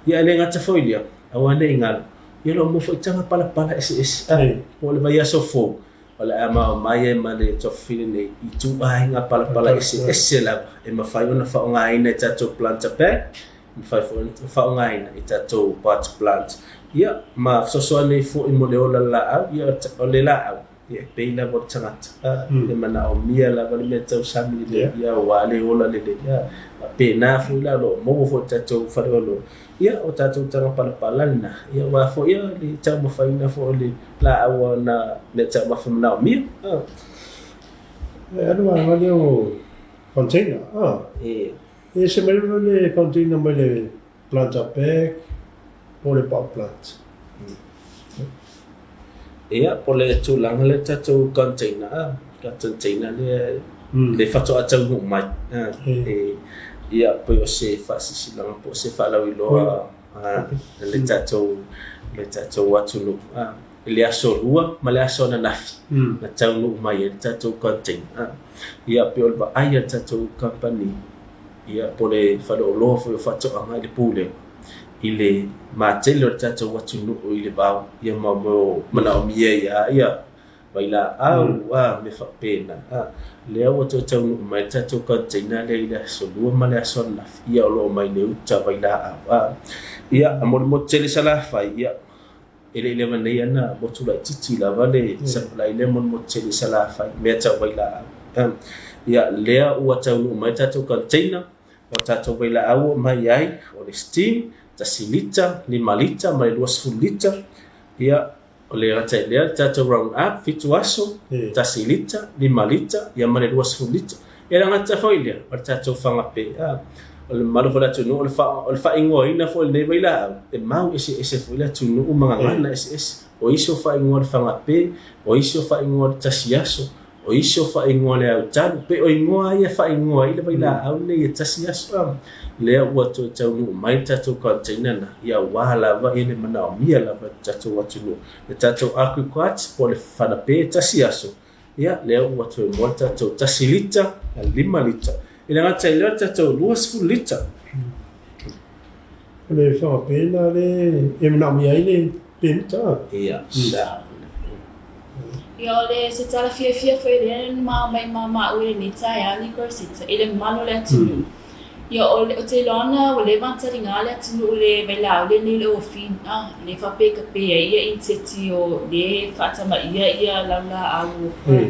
Ia ae le gata foi i lea, aua ne i galo, ia o lo o maua foi taga palapala eseese, a, po o le vaiaso fou, O le a mao mai ai ma le tuafafine nei i ituaiga palapala eseese lava e mafai ona faaaogaina i tatou planter bag, e mafai foi ona faaaogaina i tatou pot plant. Ia, ma fesoasoani ai foi mo le ola o le laau, ia o le laau, ia e pei lava o le tagata, e manaomia lava le mea tausami lelei, ia aua le ola lelei. Ia, faapena foi la o lo o maua foi i le tatou faleoloa. Ia, o tatou taga palapala lena, ia aua foi le taumafaiina foi o le laau na mea taumafa manaomia. E alu a lea o container, ah. E. E se mai le container mai le planta bag po le pot plant. Ia, po le tulaga le tatou container, ah, container lea le faatoa taunuu mai. E, ia, pei o se faasisilaga po o se faalauiloa le tatou le tatou atunuu i le aso Lua ma le aso ananafi na taunuu mai ai le tatou container. Ia, pei o le vaai a le tatou kamupani, ia, po o le faleoloa foi o faatoaga i le Pulega. i le matele o le tatou atunuu i le vao, ia ma mea o manaomia ai lava vailaau a mea faapena. A lea ua toe taunuu mai le tatou container lea i le aso Lua ma le aso ananafi, ia o lo o mai le uta vailaau a. Ia, a mo le motu tele Salafai, ia e le i leva nei lava na motu laitiiti lava le supply lea mo le motu tele i Salafai, mea tau vailaau. Ia, lea ua taunuu mai le tatou container, o tatou vailaau ua aumai ai, o le steam, 1 lita, 5 lita ma le 20 lita. Ia, o le gata i lea, le tatou round up, 7 aso, 1 lita, 5 lita, ia ma le 20 lita. Ia le gata foi lea, o le tatou fagape. A, o le mamalu foi o le atunuu, o le faaigoaina foi o lenei vailaau, e mau eseese foi le atunuu ma gagana eseese. O isi o faaigoa o le fagape, o isi o faaigoa o le 1 aso, o isi o faaigoa o le autalu. Pe o igoa ia e faaigoa ai le vailaau lenei e 1 aso. A, lea ua toe taunuu mai le tatou container na, ia aua lava ia le manaomia lava e le tatou atunuu. Le tatou Agriquat po o le fanape e 1 aso, ia lea ua toe maua le tatou 1 lita, 5 lita. I le gata i lea o le tatou 20 lita. O le fagape lena le e manaomia ai le pemita. Ia, sa. Ia, o le se tala fiafia foi lea na mai ma au i lenei taeao ni Corsita i le mamalu o le atunuu. Ia, o le o te iloa na ua leva ona taliga le atunuu i le vailaau lenei o le ofi, a le faapea ka ai ia iniseti o le faatamaia ia laulaau o.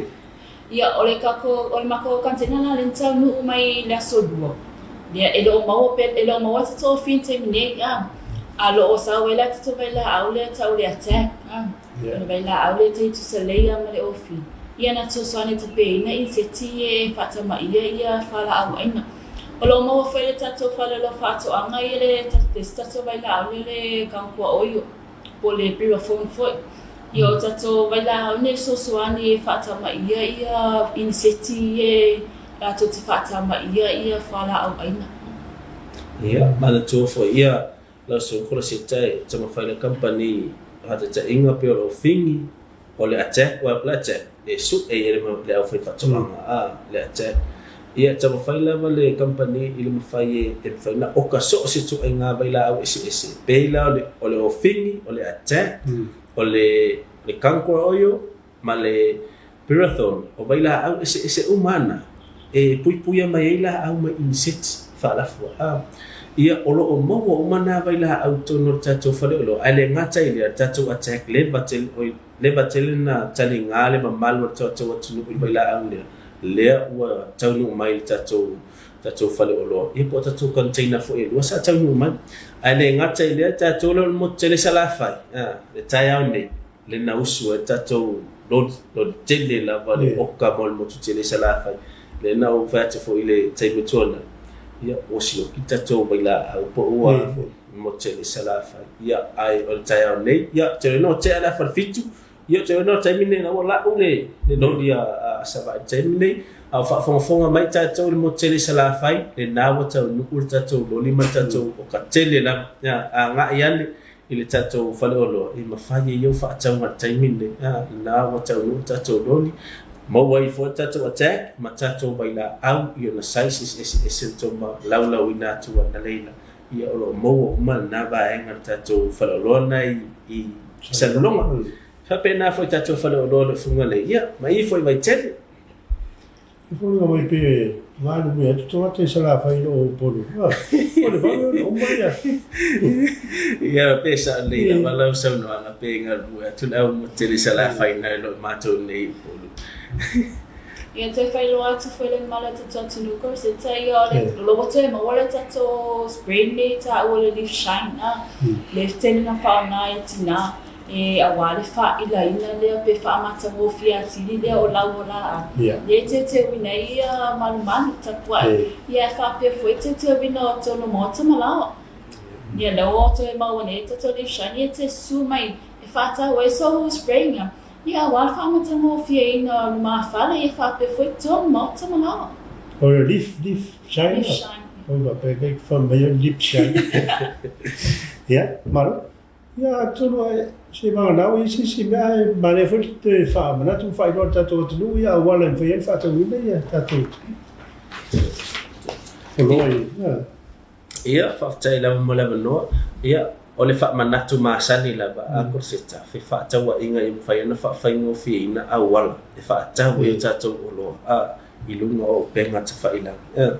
Ia, o le kako o le makou container la lea na taunuu mai i le aso Lua. Ia, e le o maua pe e le o maua tatou ofi i le taimi nei, a. A o lo o sau ai la tatou vailaau lea tau le attack, a. O le vailaau lea tai tusa lelei lava ma le ofi. Ia na fesoasoani e tapeina iniseti e faatamaia ia falaau aina. O lo o maua foi le tatou faleoloa faatoaga ia le isi tatou vailaau lea le kaukua oio po o le pyrophone foi. Ia, o tatou vailaau nei e fesoasoani e faatamaia ia iniseti e latou te faatamaia ia falaau aina. Ia, manatua foi ia lau susuga Koloseta e taumafai le kamupani faataitaiga pei o le ofigi o le attack, o le attack e su'e i le aufaifaatoaga a le attack. Ia taumafai lava le kamupani i le mafai e mafai ona oka so o se ituaiga vailaau eseese, pei la o le ofigi, o le attack, o le kankra oio ma le pyrathon, o vailaau eseese uma ana e puipuia mai ai laau mai iniseti faalafua. A ia o lo o maua uma nā vailaau i totonu o le tatou faleoloa, ae le gata i lea le tatou attack leva tele, oi leva tele na taliga le mamalu o le tatou atunuu i le vailaau lea, lea ua taunuu mai le tatou faleoloa, ia po o tatou container foi e lua sa taunuu mai. Ae le gata i lea tatou le o le motu tele Salafai, a le taeao nei le na usu ai tatou loli, loli tele lava le oka mo le motu tele Salafai. Le na ou fai atu foi i le taimi tuanai, ia ua sioki tatou vailaau po ua motu tele Salafai. Ia ae o le taeao nei, ia te no tea le afa le 7, ia te no taimi nei na ua lau le loli a Savaii taimi nei. A o faafogafoga mai tatou i le motu tele Salafai, le na ua taunuu le tatou loli ma le tatou oka tele lava. Ia agai ane i le tatou faleoloa e mafai ai au faatauga i le taimi lenei. A na ua taunuu le tatou loli, maua ai foi le tatou attack ma tatou vailaau i ona sizes eseese na tou laulauina atu analeila. Ia o lo o maua uma lena vaega i le tatou faleoloa lena i Salelologa. Faapena foi tatou faleoloa o le Fugalei, ia ma i foi Vaitele. E foliga mai pe galulue atu tagata i Salafai i loo Upolu. O le vave ona uma ia. Ia pe sao lelei lava lau saunoaga pe galulue atu le au motu tele i Salafai nai lo matou nei i Upolu. Ia toe faailoa atu foi le mamalu o tatou atunuu Corsetta, ia o le o lo ua toe maua le tatou spray lenei taua o le leaf shine a le tele na faaaoga e tinā e aua le faailaina lea pe faamatagofie atili lea o lau o laau. Lea e teuteuina ai ia malumalu tapuai, ia e faapea foi teuteuina o tonu maota ma laoa. Ia lea ua toe maua nei tatou leaf shine ia te susu mai e faatau ai sou spray nya. Ia aua le faamatagofieina o lumafale ia faapea foi tonu maota ma laoa. O le leaf shine. Leaf shine. O faapea kai fai mai o lip shine. Ia, malo. Ia, atonu ai se vagana i se isi mea ae manaia foi le toe faamanatu ma faailoa i le tatou atunuu ia auala e mafai ai ona faatauina ia tatou oloa ia. Ia, faafetai lava mo le avanoa. Ia, o le faamanatu masani lava a Koloseta, fefaatauaiga ia mafai ona faafaigofieina auala e faatau ai a tatou oloa a i luga o upega tafailagi. Ia,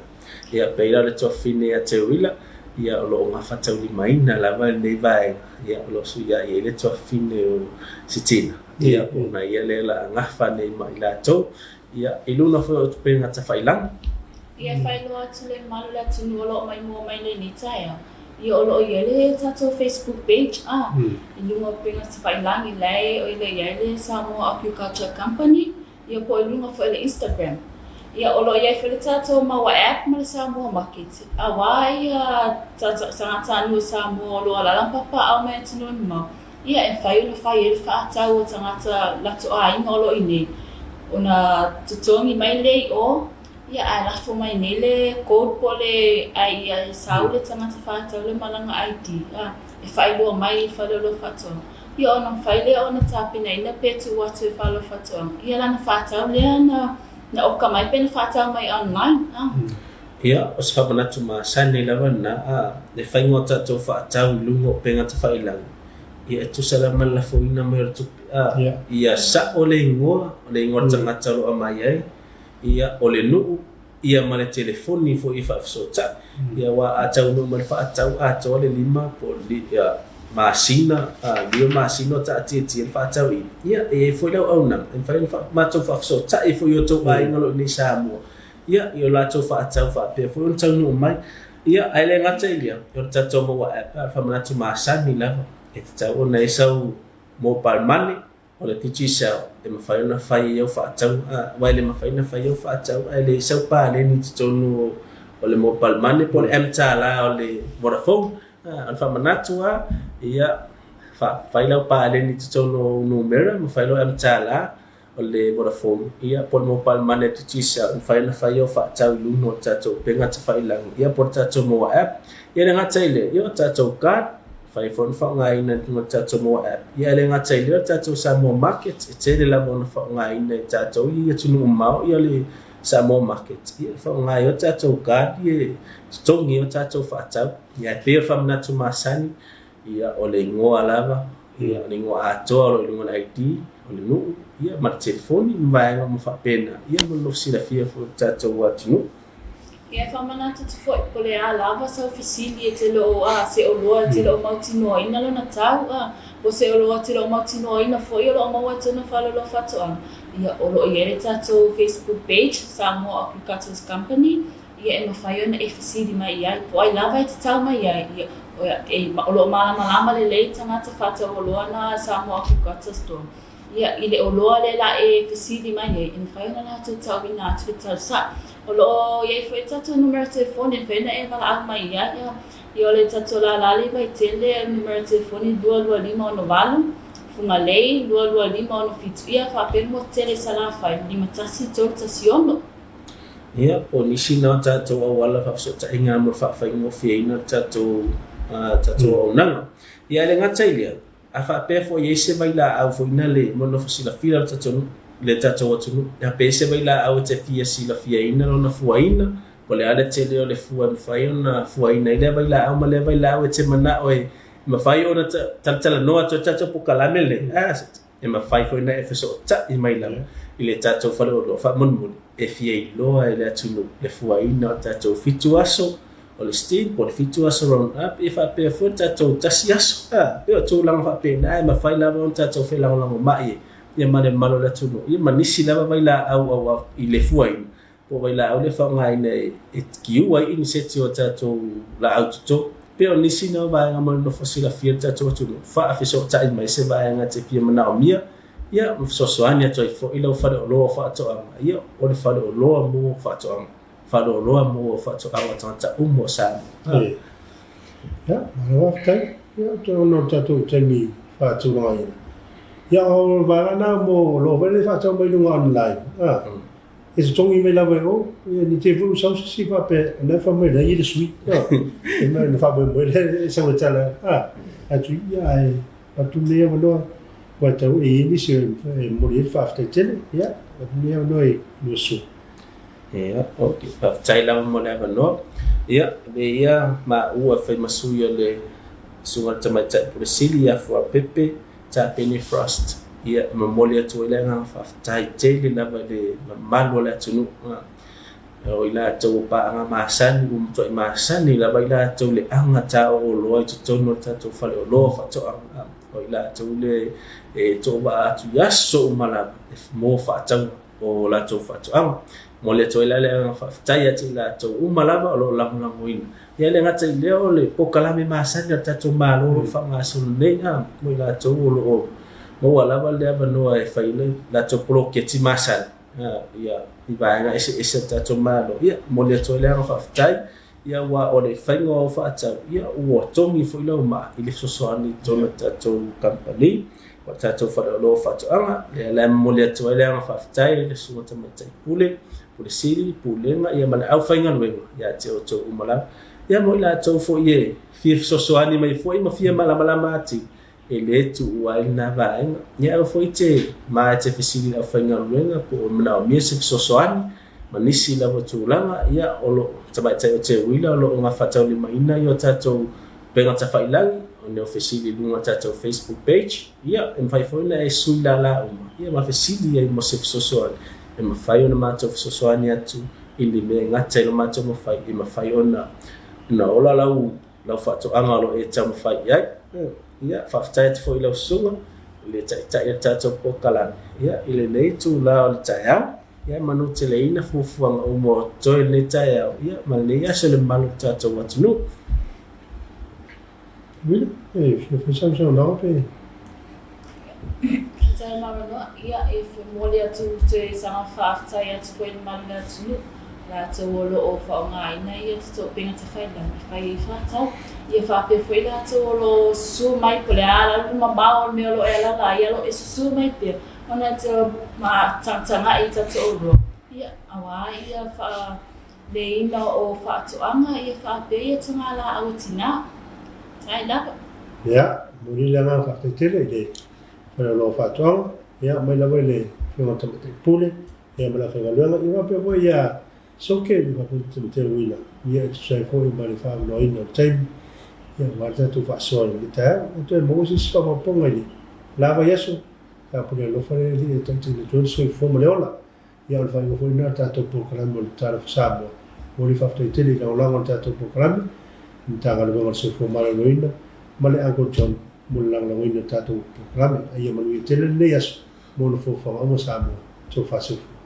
ia pei la o le tuafafine ia Teuila, ia o lo o gafataulimaina lava lenei vaega, ia o lo o suiai ai le tuafafine o Sitina. Ia, ona ia lea o le a gafa nei ma i latou, ia i luga foi o upega tafailagi. Ia e faailoa atu le mamalu o le atunuu o lo o maimoa mai lenei taeao. Ia o lo o i ai le tatou Facebook page a i luga o upega tafailagi la e oile i ai le Samoa Agriculture Company ia po o i luga foi o le Instagram. Ia o lo o i ai foi le tatou Maua app ma le Samoa Market auā ia tagatanuu o Samoa o lo o alaala ma papaaao mai atunuu e mamao ia e mafai ona fai ai le faatau o tagata latou aiga o lo o i inei ona totogi mai lea i o Ia ae lafo mai nei le code po o le ai e sau le tagata faatau le malaga ID a e faailoa mai i le fale o lau faatoaga. Ia ona mafai lea ona tapenaina pe tuu atu e fale o faatoaga ia lana faatau lea na na oka mai pe na faatau mai online a. Ia, o se faamanatu masani lava lena a le faiga o tatou faatau i luga o upega tafailagi, ia e tusa lava ma le lafoina mai o le tupe a ia sa'o le igoa, o le igoa o le tagata o lo o aumai ai, Ia, o le nuu, ia ma le telefoni foi e faafesootai. Ia, aua a taunuu mai le faatau atoa le lima po o le masina, lima masina o taatiatia le faatauina, ia, e i ai foi le auaunaga e mafai ona matou faafesootai foi i o outou aiga o lo o i inei i Samoa, ia, i o latou faatau faapea foi ona taunuu mai. Ia, ae le gata i lea, o le tatou maua app, a o le faamanatu masani lava, e tatau ona i ai sau mobile money, O le Digicel e mafai ona fai ai au faatau, aua e le mafai ona fai au faatau ae leai sau paleni i totonu o le mobile money po o le M-Tala o le Vodafone. O le faamanatu lava, ia, fai lau paleni i totonu o ou numera ma fai lau M-Tala o le Vodafone, ia, po o le mobile money a Digicel, e mafai ona fai au faatau i luga o le tatou upega tafailagi, ia po o le tatou mobile app. Ia e le gata i lea, ia o tatou card, Mafai foi ona faaaogaina i luga o le tatou Moa App. Ia e le gata i lea o le tatou Samoa Market, e tele lava ona faaaogaina e tatou i atunuu mamao ia le Samoa Market. Ia e faaaoga ai o tatou card ia e totogi ai o tatou faatau. Ia e pei o le faamanatu masani, ia o le igoa lava, ia o le igoa atoa o lo o i luga o le ID, o le nuu, ia ma le telefoni ma vaega uma faapena. Ia mo le nofo silafia foi o le tatou atunuu. Ia e faamanatu atu foi, po o le a lava sau fesili e te loo a se oloa e te loo mautinoaina lona tau a po o se oloa e te loo mautinoaina foi o loo maua i tona fale o lou faatoaga, ia o loo i ai le tatou Facebook page Samoa Agricultures Company, ia e mafai ona e fesili mai i ai po o ai lava e te tau mai ai, ia e o loo malamalama lelei tagata faatau oloa na Samoa Agriculture Store. Ia, i le oloa lea la e fesili mai ai, e mafai ona latou tauina atu le tau sa'o. O lo o i ai foi tatou numera telefoni e mafai ona e valaau mai i ai. Ia, ia o le tatou lālā lea i Vaitele, o le numera telefoni 22568, Fugalei 22567, ia faapea le motu tele i Salafai, 51316. Ia, po o nisi na o tatou auala faafesootaiga mo le faafaigofieina o le tatou, tatou auaunaga. Ia, e le gata i lea, A faapea foi e i ai se vailaau foi na le mo le nofo silafia o le tatou le tatou atunuu, a pe i ai se vailaau e te fia silafiaina lona fuaina, po o le a le tele o le fua e mafai ona fuaina ai lea vailaau ma lea vailaau e te manao e mafai ona talatalanoa atu ai le tatou polokalame lenei, a e mafai foi ona e fesootai mai lava i le tatou faleoloa faamolemole e fia iloa e le atunuu le fuaina o le tatou 7 aso O le steam po o le 7 aso round up e faapea foi le tatou tasi aso. A, pei o tulaga faapena e mafai lava ona tatou felagolagomai ai ia ma le mamalu o le atunuu ia ma nisi lava vailaau aua i le fuaina po o vailaau lea e faaaogaina e kiu ai iniseti o tatou laau toto. Pei o nisi na o vaega mo le nofo silafia le tatou atunuu faafesootai mai se vaega e te fia manaomia ia ma fesoasoani atu ai foi lau faleoloa o faatoaga ia o le faleoloa mo faatoaga. Faaaloaloa mo faatoaga tagata uma o Samoa. Ia, malo faafetai. Ia, ou te lagona o le tatou taimi faatulagaina. Ia, o le vaega lena mo lo foi le faatau mai luga online. A, e totogi mai lava e o, ia, ni te foi ua sau se isi faapea, o lena e fai mai la e i ai le sui. A, e mai na faamoemoe lea e sau e tala, a, atu, ia, ae avatu lenei avanoa, ua tau e i ai nisi e momoli ai le faafetai tele. Ia, avatu lenei avanoa i lua sui. Ia, ok. Faafetai lava mo le avanoa. Ia, avea ia maua e fai ma sui o le Susuga i le Tamaitai Pule Sili ia Fuapepe Tapeni Frost. Ia, e momoli atu ai le agaga faafetai tele lava i le mamalu o le atunuu. O i latou o paaga masani, ua matuai masani lava i latou i le aga taooloa i totonu o le tatou faleoloa faatoaga. O i latou le e toovaa atu i aso uma lava mo faatauga o latou faatoaga. Momoli atu ai la le agaga faafetai ia te i latou uma lava o lo o lagolagoina. Ia e le gata i lea o le polokalame masani a le tatou Malo o lo o faagasolo nei mo i latou o lo o maua lava le avanoa e fai ai le latou poloketi masani ia i vaega eseese o le tatou Malo. Ia momoli atu ai le agaga faafetai ia aua o le faiga o au faatau ia ua togi foi lau maa i le fesoasoani i totonu o le tatou kamupani o le tatou faleoloa o faatoaga. Lea la e momoli atu ai le agaga faafetai i le Susuga Tamaitai Pule, Pule Sili, Pulega ia ma le aufaigaluega ia te outou uma lava. Ia mo i latou foi e fia fesoasoani mai foi ma fia malamalama atili, e le tuua ai lena vaega. Ia aua foi te ma e te fesili i le aufaigaluega po o manaomia se fesoasoani ma nisi lava tulaga, ia o lo o tamaitai o Teuila o lo o gafataulimaina i o tatou upega tafailagi, o neo fesili i luga o le tatou Facebook page, ia e mafai foi ona e sui lala uma ia ma fesili ai mo se fesoasoani e mafai ona matou fesoasoani atu i le mea e gata i lo matou mafai e mafai ona ona ola lau lau faatoaga o lo o e taumafai i ai. Ia, faafetai atu foi i lau susuga i le taitai o le tatou polokalame, ia, i lenei itula o le taeao, ia, e manuteleina fuafuaga uma o totoe i lenei taeao, ia, ma lenei aso i le mamalu o le tatou atunuu. Uila, e fia fai sau saunoaga pe? Faafetai Maranoa, ia e momoli atu te saga faafetai atu foi i le mamalu o le atunuu, latou o lo o faaaogaina ia totoopega tafailagi e fai ai faatau. Ia faapea foi latou o lo o susu mai po o le a lava le mamao o le mea o lo o e alaala ai, ia o lo o e susu mai pea ona e te matagatagai i tatou oloa, ia aua ia faaleina o faatoaga, ia faapea ia togalaau a tina. Faafetai lava. Ia, momoli le agaga faafetai tele i le Faleoloa o Faatoaga, ia mai lava i le Afioga i le Tamaitai Pule, ia ma le aufaigaluega, ia faapea foi ia Soke ia faapea foi Teuila, ia e tusa ai foi ma le faaavanoaina o le taimi, ia aua le tatou faasoa i lenei taeao. Ia toe maua se isi faaopoopoga i le la vaiaso, tapuni alofa le Alii e taitaina atu ai le soifua ma le ola. Ia o le faaiuga foi lena o le tatou polokalame o le Talofa Samoa. Momoli faafetai tele i lagolago o le tatou polokalame, le Matagaluega o le Soifua Maloloina ma le Uncle John mo le lagolagoina o le tatou polokalame. A ia manuia tele lenei aso mo ona fuafuaga uma Samoa. Tofa soifua.